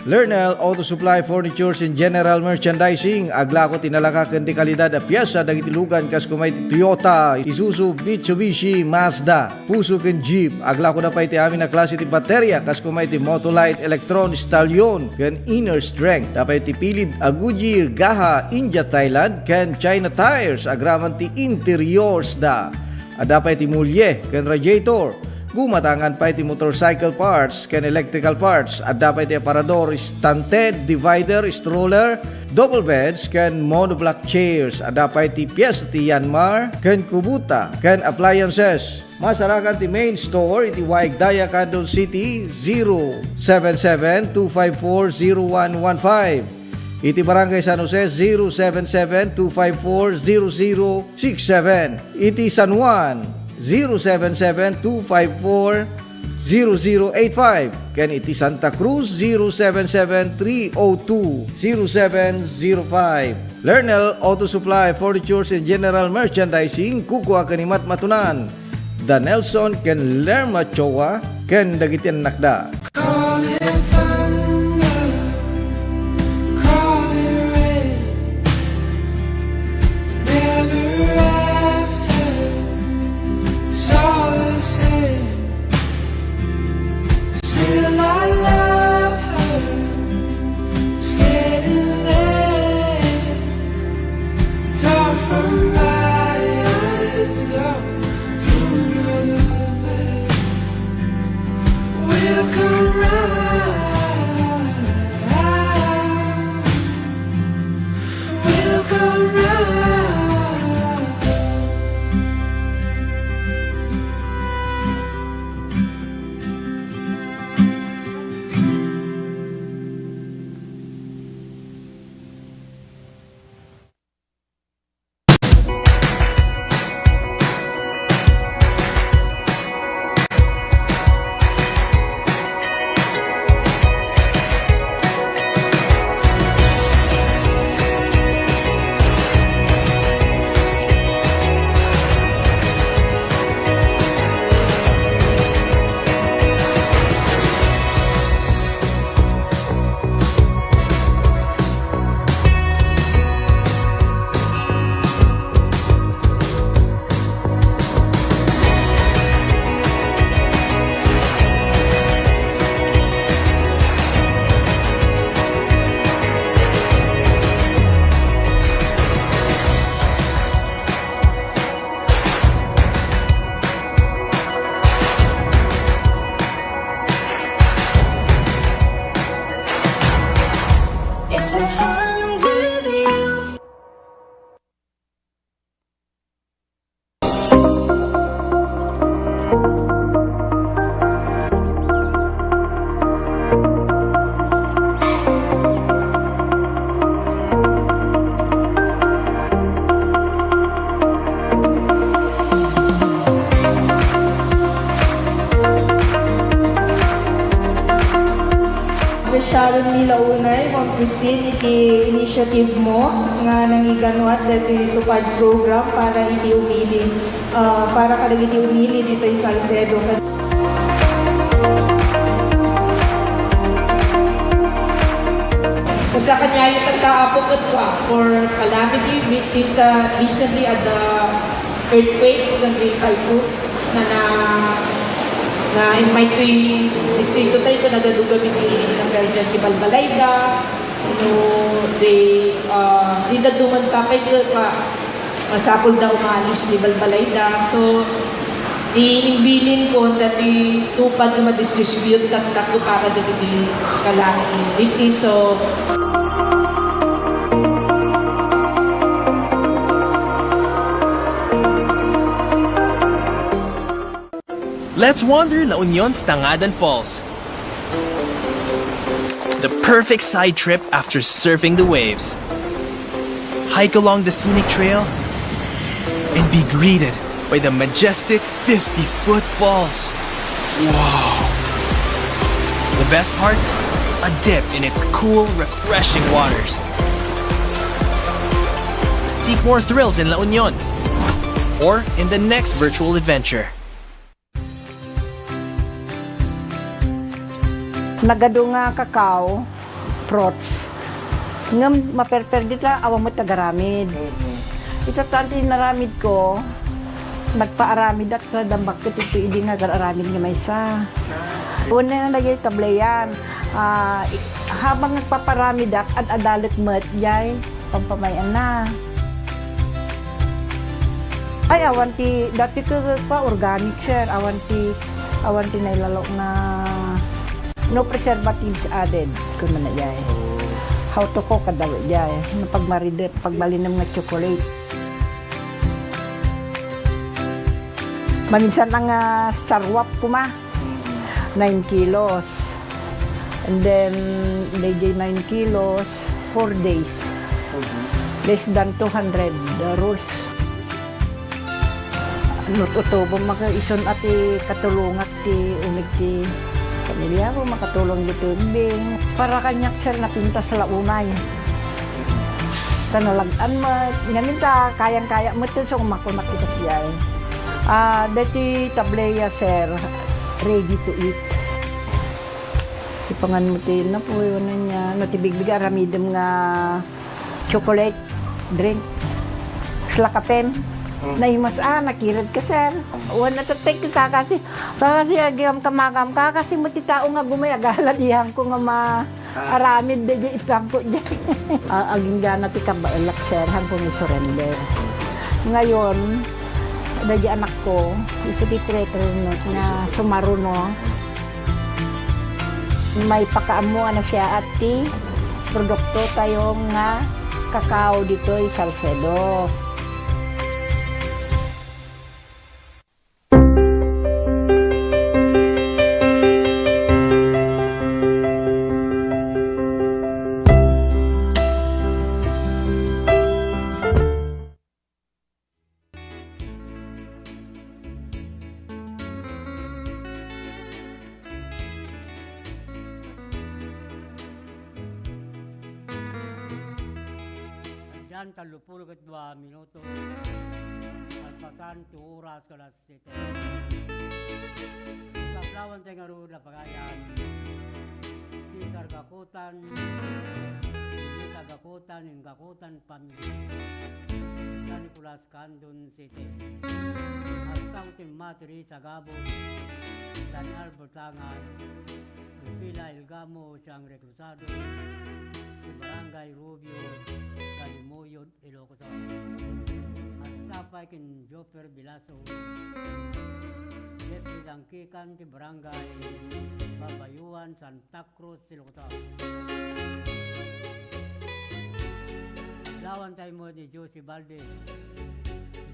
Lernel Auto Supply Furnitures and General Merchandising, aglako ti nalaka ken di kalidad a piesa dagiti lugan kas kuma iti Toyota, Isuzu, Mitsubishi, Mazda. Fuso ken Jeep. Aglakoda pay ti amin a klase ti bateria, kas kuma iti Motolite, Electron, Stallion, ken Inner Strength. Adda pay ti pilid a Goodyear, Gaha, India, Thailand, ken China tires, agraman ti interiors da. Adda pay ti mulye ken radiator. Gumatangan pay ti motorcycle parts ken electrical parts. Adda pay ti aparador, stunted, divider, stroller, double beds, ken monoblock chairs. Adda pay ti piyes ti Yanmar ken Kubota ken appliances. Masarakan ti main store iti Waig Daya, Candon City, zero seven seven two five four zero one one five. Iti Barangay San Jose, zero seven seven two five four zero zero six seven. Iti San Juan, zero seven seven two five four zero zero eight five. Ken iti Santa Cruz, zero seven seven three oh two zero seven zero five. Lernel Auto Supply, Furnitures and General Merchandising, kukua ken ni Matmatunan, da Nelson ken Lerma Choa, ken dagiti annakda. Call it thunder, call it rain, never after, it's all the same. Still I love her. It's getting late. It's hard for my eyes to go to another place. We'll come round. We'll come round. It's been fun with you. Appreciaron mi la unay, Ma'am Christine, iti initiative mo nga nangiganwat daytoy TUPAD program para iti umili, ah, para kadagiti umili ditoy Salcedo. Sa kaniayo tatta, Apo, ket kua, for calamity victims ta recently at the earthquake, the great typhoon, na, na, na-invite ko ti distrito tayo, ket nagadugamin ti nagkaidian ti balbalayda, no, they, uh, di daduma sapay ket kua, masapulda umalis ti balbalayda. So, iimbilin ko dati tupad nga madistribute tatta para dagiti kalaing victims. So, let's wander La Union's Tangadan Falls. The perfect side trip after surfing the waves. Hike along the scenic trail and be greeted by the majestic fifty-foot falls. Wow! The best part? A dip in its cool, refreshing waters. Seek more thrills in La Union or in the next virtual adventure. Nagadu nga cacao, fruits. Ngem maperper dita, awan met agaramid. Mhm. Ita tan ti inaramid ko, nagpaaramidak ta dambak ket iti idi nga agar-aramid nga maysa. Ah. Una nga dagiti tableyan. Ah, i-, habang nagpaparamidak, ad-adalek met, jay. Pampamay-anna. Ay, awan ti, dati ket pa organic, sir. Awan ti, awan ti nailalo nga no preservatives added, kunana jay. Oh. How to cook, kada jay. No pagmaride, pagbalinem nga chocolate. Maminsan nga sarwap kuma. Mm. Nine kilos. And then, dayjay nine kilos, four days. Mhm. Less than two hundred, the rolls. No tutubo, maka-, isun a ti katulongak ti uneg ti pamilya ko, makatulong ditoy ubbing. Para kaniak, sir, napintas la unay. Ta nalag-an met. Ngamin ta, kayang-kaya met, so, makunak ita siya, eh. Ah, deti tableya, sir, ready to eat. Ipangan mo ti napuy, ano niya, no, ti bigbig, aramidem nga chocolate drink. Sla kapem. Mm. Naimas, ah, nakired ka, sir. Wan na tatek ka kasi, kasi agam kamagam ka, kasi mo ti tao nga gumay, agala diyan ko nga ma-, Ah. Aramid di, di ipangko di. Ah, agingga na ti kabaelak, sir, han ko surrender. Ngayon, dagiti anak ko, isu ti traitor no, nga sumaruno. Maipakaammo a nasayaat ti produkto tayo nga kakao ditoy Salcedo. Diyan, tallopulo ket dua minuto. Kalpasan ti oras, kalas sete. Kaplawan tayo ngarud a pagayam. Cesar Gakutan, Benita Gakutan, and Gakutan family. San Nicolas, Candon City. Hasta ultima, Teresa Gabon, Daniel Bertangan, Lucila Elgamo, Siang Reclusado, ti Barangay Rubio, Galimoyod, Ilocos Sur. Hasta pay ken Joffer Bilaso, Jeffrey Dangkikan, ti Barangay Babayuan, Santa Cruz, Ilocos Sur. Lawan tayo mo ni Josie Valdez,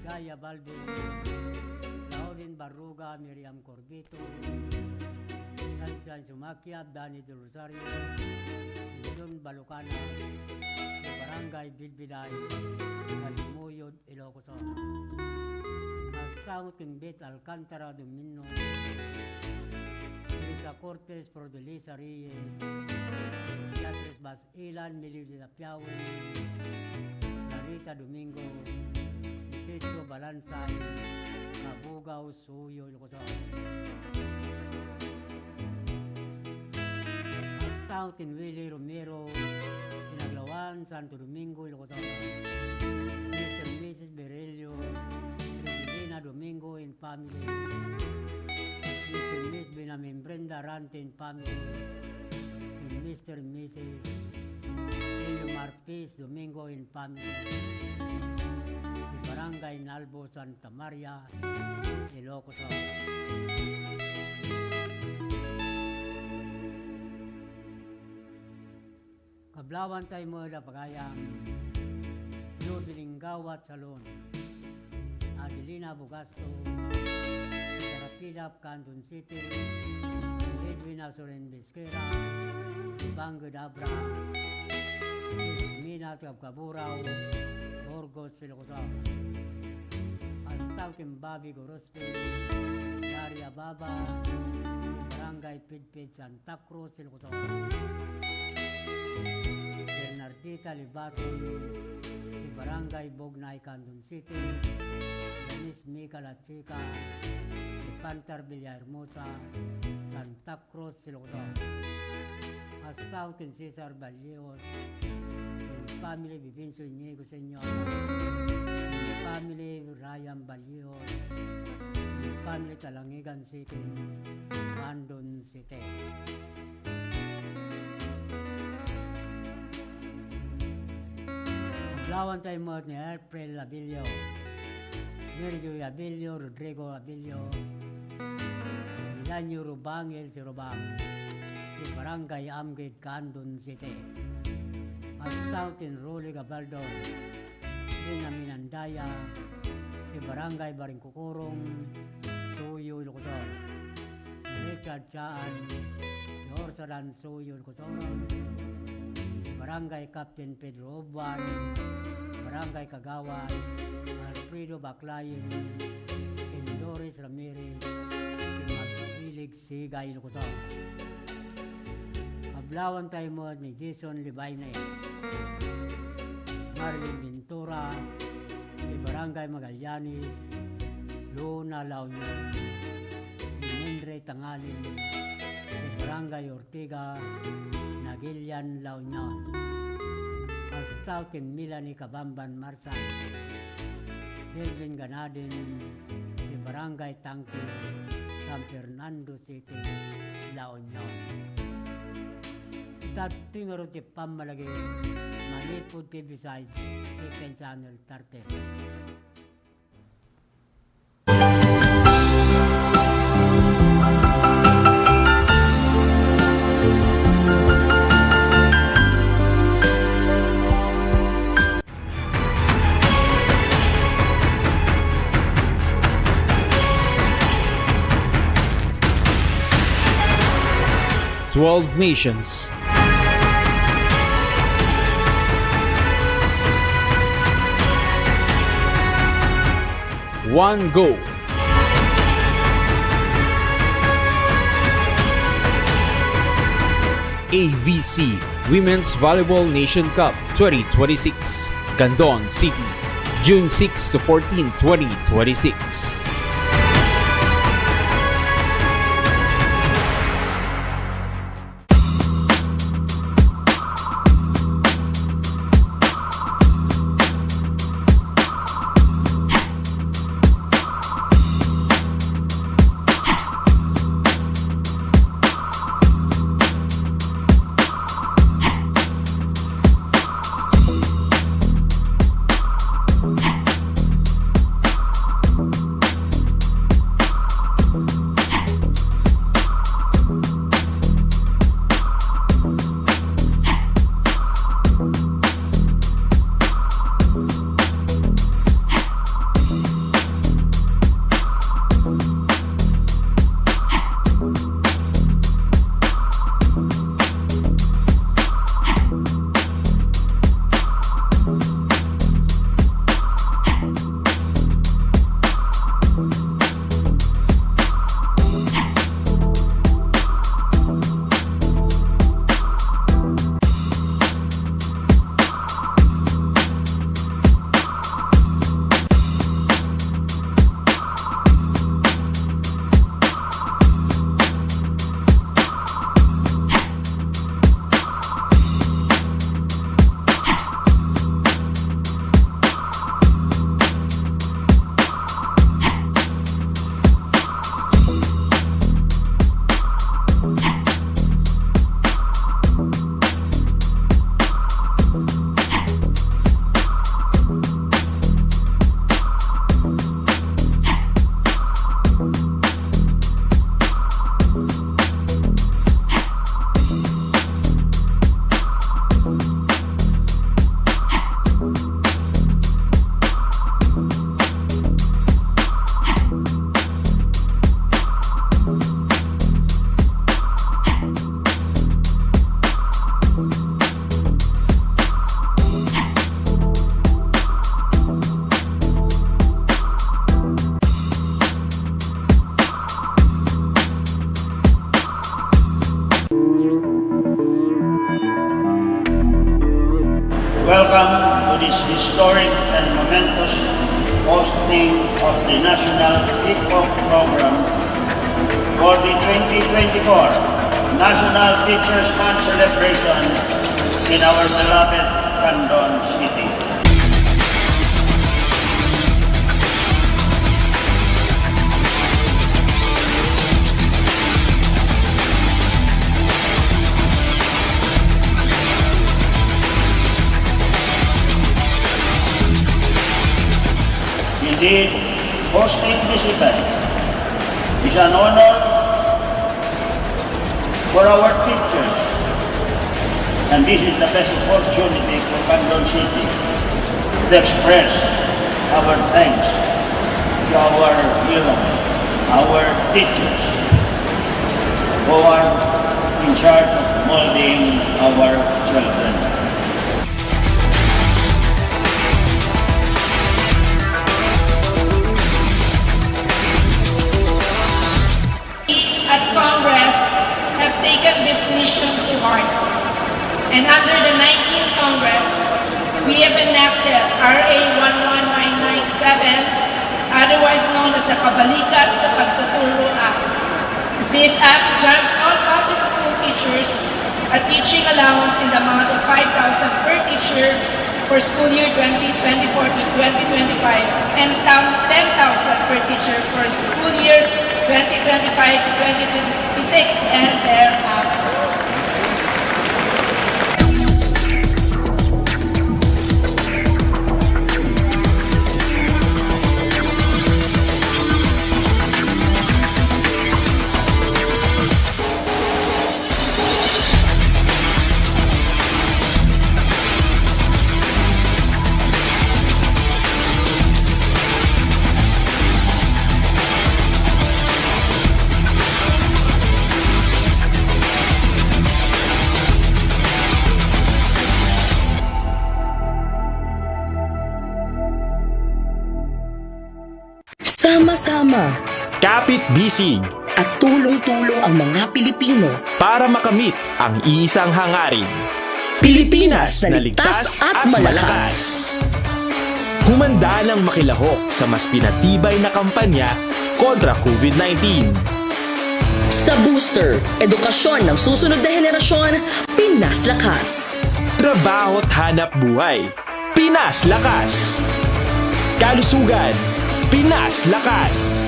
Gaia Valdez, Lauren Barruga, Miriam Corbito, Sunshine Sumakiab, Danny Del Rosario, John Balukana, Barangay Bilbilay, Galimoyod, Ilocos Sur. Hasta ken Beth Alcantara Domino, Lisa Cortez, Prodelisa Reyes, Beatriz Bas Ilan, Melody Lapiawan, Clarita Domingo, Isidro Balansay, Kabugao, Suyo, Ilocos Sur. Hasta ken Willie Romero, kina San, Santo Domingo, Ilocos Sur. Mister and Missus Virelio, Reginalda Domingo and family. Mister and Missus Benjamin Brenda Rante and family. And Mister and Missus Elio Marpis Domingo and family. Di Barangay Nalbo, Santa Maria, Ilocos Sur. Kablawan tayo met a pagayam, Judy Linggawat Salon, Adelina Bugasto, Sarapida of Candon City, Edwin Asoren Bisquera, Bangud Abra, Mina Tabcaburao, Burgos, Ilocos Sur. Hasta ken Bobby Gorospe, Daria Baba, Barangay Pidpid, Santa Cruz, Ilocos Sur. Bernardita Libaton, Barangay Bognay, Candon City, Dennis Mica La Chica, Pantar Villahermosa, Santa Cruz, Ilocos Sur. Hasta ken Cesar Ballios, and family Vivencio Iñigo Senior, and family Ryan Ballios, and family Talangigan City, Candon City. Kablawan tayo met ni April Abilio, Virgil Abilio, Rodrigo Abilio, Milanio Rubangel, si Rubang, ti Barangay Amgid, Candon City. Hasta ken Rolly Gabaldon, Benjamin Andaya, ti Barangay Baringkukurong, Suyo, Ilocos Sur. Richard Chaan, ti Orsadan, Suyo, Ilocos Sur. Barangay Captain Pedro Obban, Barangay Kagawad Alfredo Baclayen, ken Doris Ramirez, ti Magbilig, Sigay, Ilocos Sur. Kablawan tayo met ni Jason Libaine, Marilyn Ventura, ti Barangay Magallanes, Luna, La Union, ni Henry Tangalin, ti Barangay Ortega, Nagilian, La Union. Hasta ken Melanie Kabamban Marsan, Delvin Ganadin, ti Barangay Tangke, San Fernando City, La Union. Ita ti ngarud ti pammalagip manipud ti beside ti Ken Channel thirty. Twelve nations. One goal. A V C Women's Volleyball Nation Cup twenty twenty-six, Candon City, June six to fourteen, twenty twenty-six. Historic and momentous hosting of the National Kickoff Program for the twenty twenty-four National Teachers' Month celebration in our beloved Candon City. Indeed, hosting this event is an honor for our teachers, and this is the best opportunity for Candon City to express our thanks to our heroes, our teachers, who are in charge of molding our children. We at Congress have taken this mission to heart, and under the nineteenth Congress, we have enacted R A one one nine nine seven, otherwise known as the Kabalikat sa Pagtuturo Act. This act grants all public school teachers a teaching allowance in the amount of five thousand per teacher for school year twenty twenty-four to twenty twenty-five and tam-, ten thousand per teacher for school year twenty twenty-five to twenty twenty-six and thereafter. Sama-sama. Kapit-bisig. At tulong-tulong ang mga Pilipino. Para makamit ang iisang hangarin. Pilipinas na ligtas at malakas. Humanda nang makilahok sa mas pinatibay na kampanya kontra COVID nineteen. Sa Booster, edukasyon ng susunod na henerasyon, Pinas Lakas. Trabaho at hanap buhay. Pinas Lakas. Kalusugan, Pinas Lakas.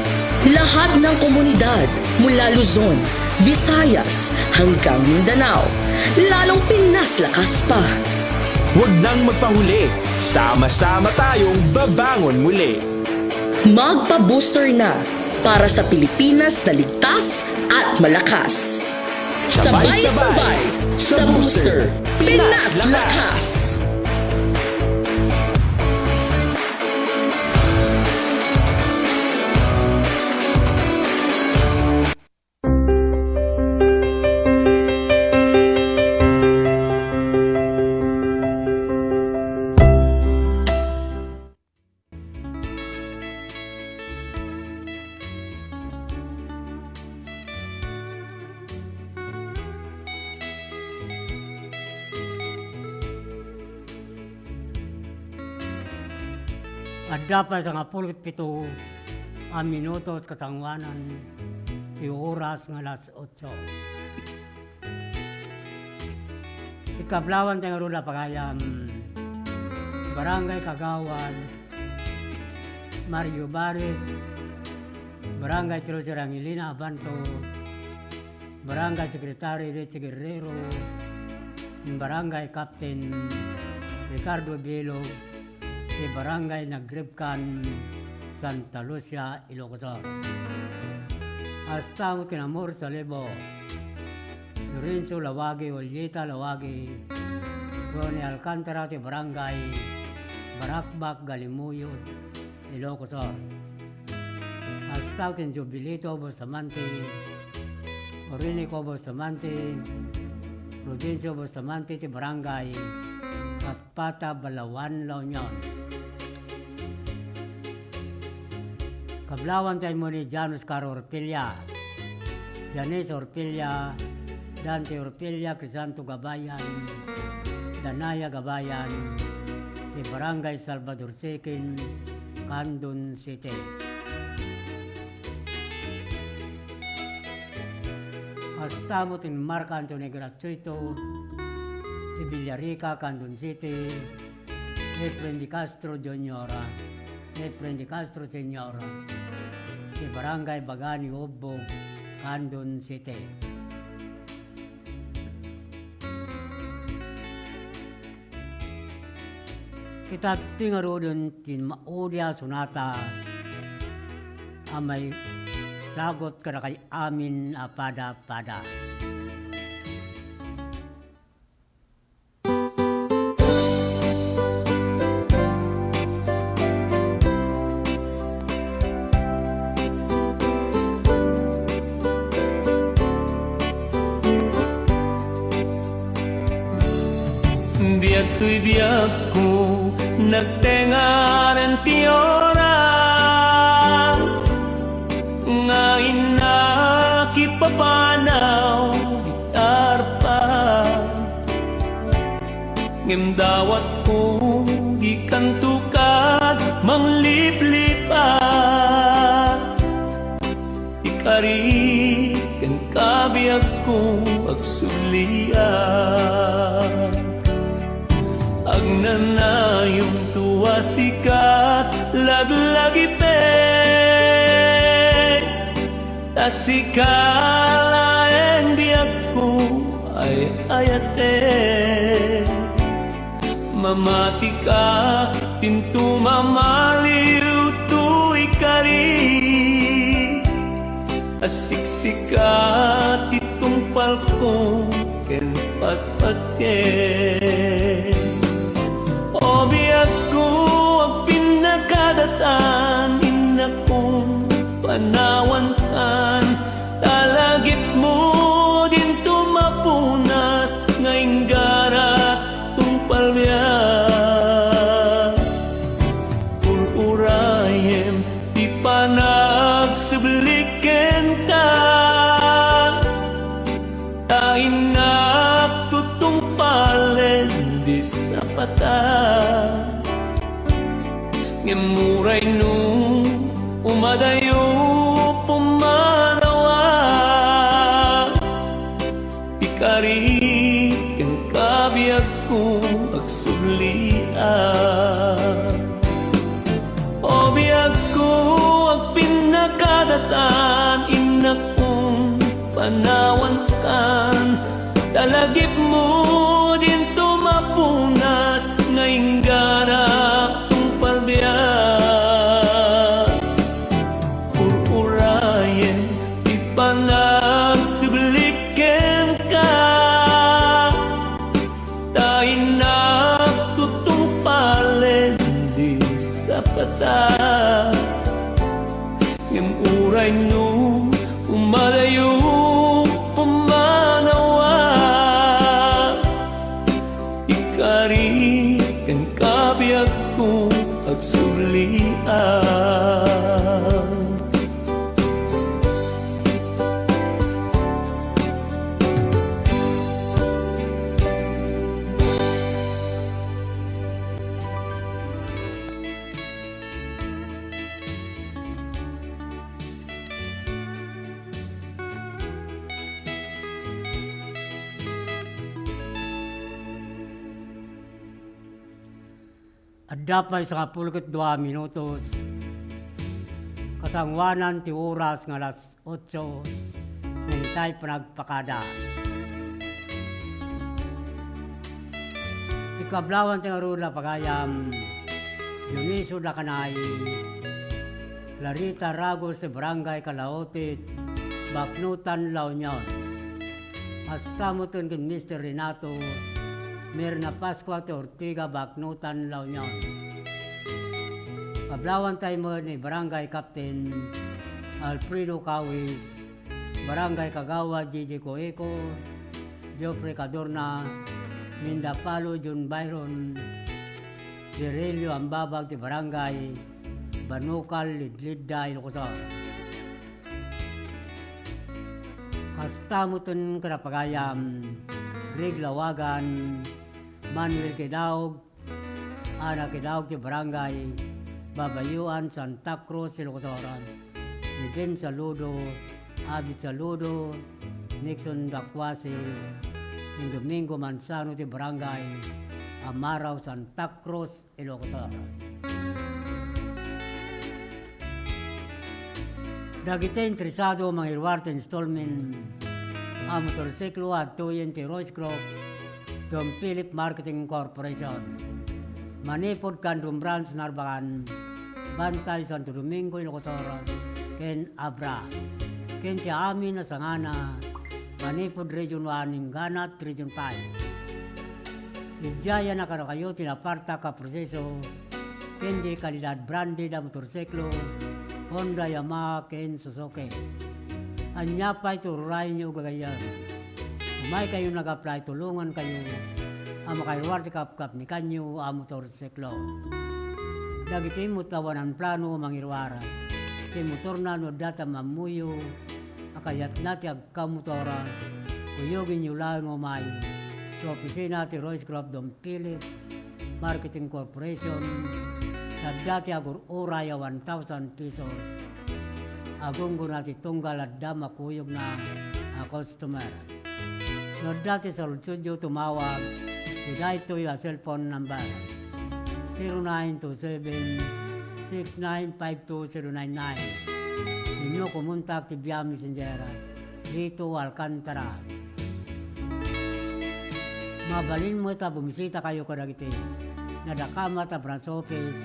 Lahat ng komunidad mula Luzon, Visayas hanggang Mindanao, lalong Pinas Lakas pa. Huwag nang magpahuli, sama-sama tayong babangon muli. Magpa-booster na para sa Pilipinas na ligtas at malakas. Sabay-sabay sa Booster, Pinas Lakas! Adda pay sangapulo ket pito a minutos kasangoanan ti oras nga alas otso. Ti kablawan ti ngarud a pagayam, Barangay Kagawad Mario Barit, Barangay Treasurer Angelina Abanto, Barangay Secretary Richie Guerrero, Barangay Captain Ricardo Bilog, ti Barangay Nagribkan, Santa Lucia, Ilocos Sur. Hasta met ken Amor Salibo, Lorenzo Lawagi, Julieta Lawagi, Ronnie Alcantara ti Barangay Barakbak, Galimuyod, Ilocos Sur. Hasta ken Jubilito Bustamante, Orinico Bustamante, Prudencio Bustamante ti Barangay Pat Pata, Balaoan, La Union. Kablawan tayo mo ni Jan Oscar Orpilla, Janice Orpilla, Dante Orpilla, Crisanto Gabayan, Danaya Gabayan, ti Barangay Salvador Siquem, Candon City. Kasta met ni Mark Anthony Gratuito, ti Villarica, Candon City, Efren de Castro Junior, Efren de Castro Senior, ti Barangay Baga ni Ubbog, Candon City. Ita ti ngaruden ti maudi a sonata a maisagut kadakay amin a pada-pada. Biag toy biagko, nagtengaran ti oras, nga innak ipapanaw ti arpa. Ngem dawatko, ikanto kad mangliplipat. Ikari ken kabiagko, agsubliak. Agnanayonto a sika ti laglagipek, ta sika laeng biagko ay-ayatek. Mamatika, dinto mamaliw toy kari. Asiksika ti tungpalko ken patpatiem. O biagko, agpinnakadatan, innakon panawankan, ta lagipmo dinto mapunas nga inggara tungpal biag. Ur-urayem ti panagsubli kenka, ta innak tutungpalen di sapata. Ngem uray no umadayo pumanawan, ikari ken kabiagko agsubliak. O biagko, agpinnakadatan, innakon panawankan, ta lagipmo dinto mapunas nga inggara tungpal biag. Ur-urayem ti panagsubli kenka, ta innak tutungpalen di sapata. Ngem uray no umadayo pumanawan, ikari ken kabiagko agsubliak. Adda pay sangapulo ket dua minutos. Kasangoanan ti oras nga alas otso, nga intay panagpakada. Ti kablawan ti ngarud a pagayam, Dionisio Dacanay, Clarita Ragos ti Barangay Kalaotit, Baknotan, La Union. Kasta met ken Mister Renato, Mirna Pascua ti Ortiga, Baknotan, La Union. Kablawantay met ni Barangay Captain Alfredo Cawis, Barangay Kagawad Gigi Coeco, Geoffrey Cadorna, Minda Palo, John Byron, Virgilio Ambabag ti Barangay Banukal, Lidlidda, Ilocos Sur. Kasta met ken a pagayam, Greg Lawagan, Manuel Kidaog, a nakidaog ti Barangay Babayuan, Santa Cruz, Ilocos Sur, ni Ben Saludo, Abit Saludo, Nixon Dacuase, ken Domingo Manzano ti Barangay Amarao, Santa Cruz, Ilocos Sur. Dagiti interesado mangiruar ti installment a motorsiklo, adtoyen ti Royce Group, Don Philip Marketing Corporation, manipud Candon Branch, Narbacan, Bantay, Santo Domingo, Ilocos Sur, ken Abra, ken ti amin a sangana, manipud Region one, ingganat Region five. Idiay a kadakayo ti napartak a proseso ken di kalidad branded a motorsiklo, Honda, Yamaha, ken Suzuki. Ania pay ti ururayenyo gagayyem? Umaykayo nag-apply, tulongankayo a makairuar ti kapkapnikanyo a motorsiklo. Dagiti met awanan plano a mangiruar ti motorna no adda ti ammuyo a kayatna ti agkamotor, kuyogenyo laeng umay ti opisina ti Royce Group Don Philip Marketing Corporation, ta adda ti agur-uray a one thousand pesos a gunggona ti tunggal adda makuyogna a customer. No adda ti saludsodyo, tumawag iti daytoy a cellphone number, zero nine two seven, six nine five two zero nine nine. Wenno kumontak ti via messenger, Lito Alcantara. Mabalin met a bumisitakayo kadagiti nadakamat a branch office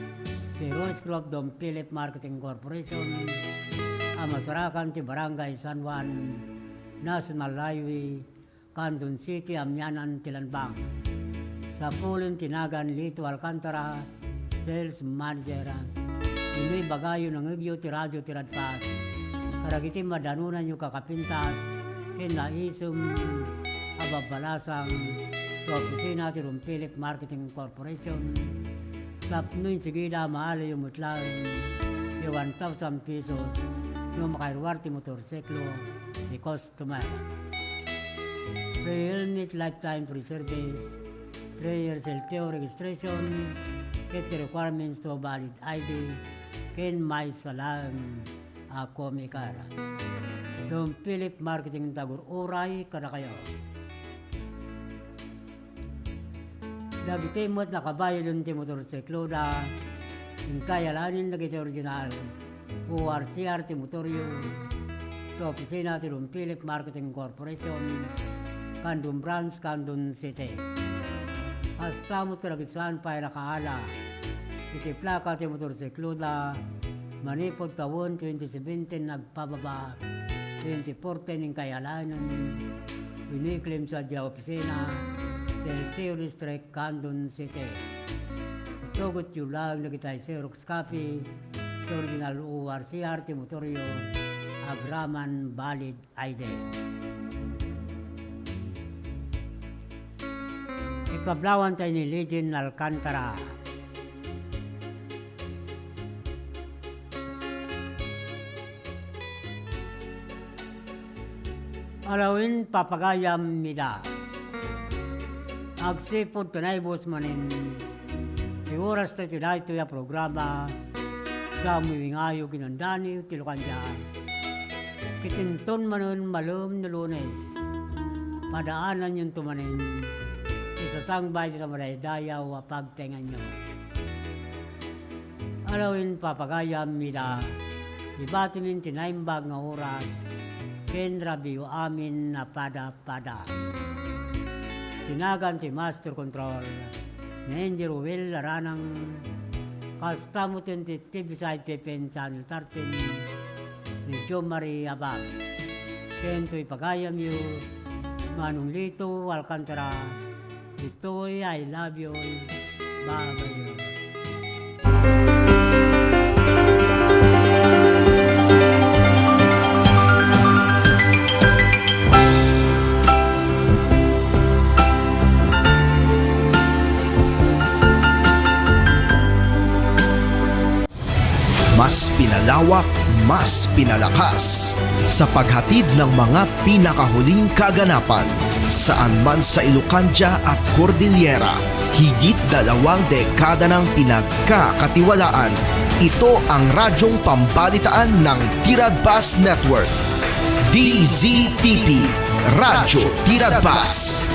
ti Royce Group Don Philip Marketing Corporation a masarakan ti Barangay San Juan, National Highway, Candon City, amianan ti Land Bank. Sapulen ti nagan Lito Alcantara, Sales Manager. Wenno ibagayo, nangngegyo ti radio ti Radfast kadagiti madanonanyo kakapintas ken naisem a babbalasang ti opisina ti Don Philip Marketing Corporation tapno insigida a maaliyo met laeng ti one thousand pesos no makairuar ti motorsiklo ti customer. Free helmet, lifetime free service, three years L T O registration, ket ti requirements to valid I D, ken maysa laeng a comic card. Don Philip Marketing, tagur-uray kadakayo. Dagiti met nakabayuden ti motorsikloda, inkay alaenen dagiti original O R C R ti motoryo, ti opisina ti Don Philip Marketing Corporation, Candon Branch, Candon City. Kasta met kadagiti saan pay nakaala iti plaka ti motorsikloda, manipud tawen twenty seventeen agpababa, twenty fourteen inkay alaenen, wenno i-claim sa diay opisina ti L T O District, Candon City. Itugotyo laeng dagiti Xerox copy ti original O R C R ti motoryo agraman valid I D. Ikablawanta ni Legend Alcantara. Alawen, papagayam ida. Agsipud ta naibus manen ti oras ta iti daytoy a programa, sa umiwingayo ginandani ti Lukandia. Ket inton manen malem no Lunes, padaananyonto manen ti sasangbay ti madaydayaw a pagtaenganyo. Alawen, papagayam ida, ibatimin ti naimbag nga oras ken rabiyo amin a pada pada. Ti nagan ti Master Control, ni Engineer Will Aranang, kasta met ti T V side T P N Channel thirteen, ni Jo Marie Abag. Ken toy pagayamyo, Manong Lito Alcantara, ditoy I love you, Babayo. Mas pinalawak, mas pinalakas sa paghatid ng mga pinakahuling kaganapan saan man sa Ilocandia at Cordillera. Higit dalawang dekada nang pinagkakatiwalaan. Ito ang radyong pambalitaan ng Tiradbas Network. D Z T P, Radyo Tiradbas.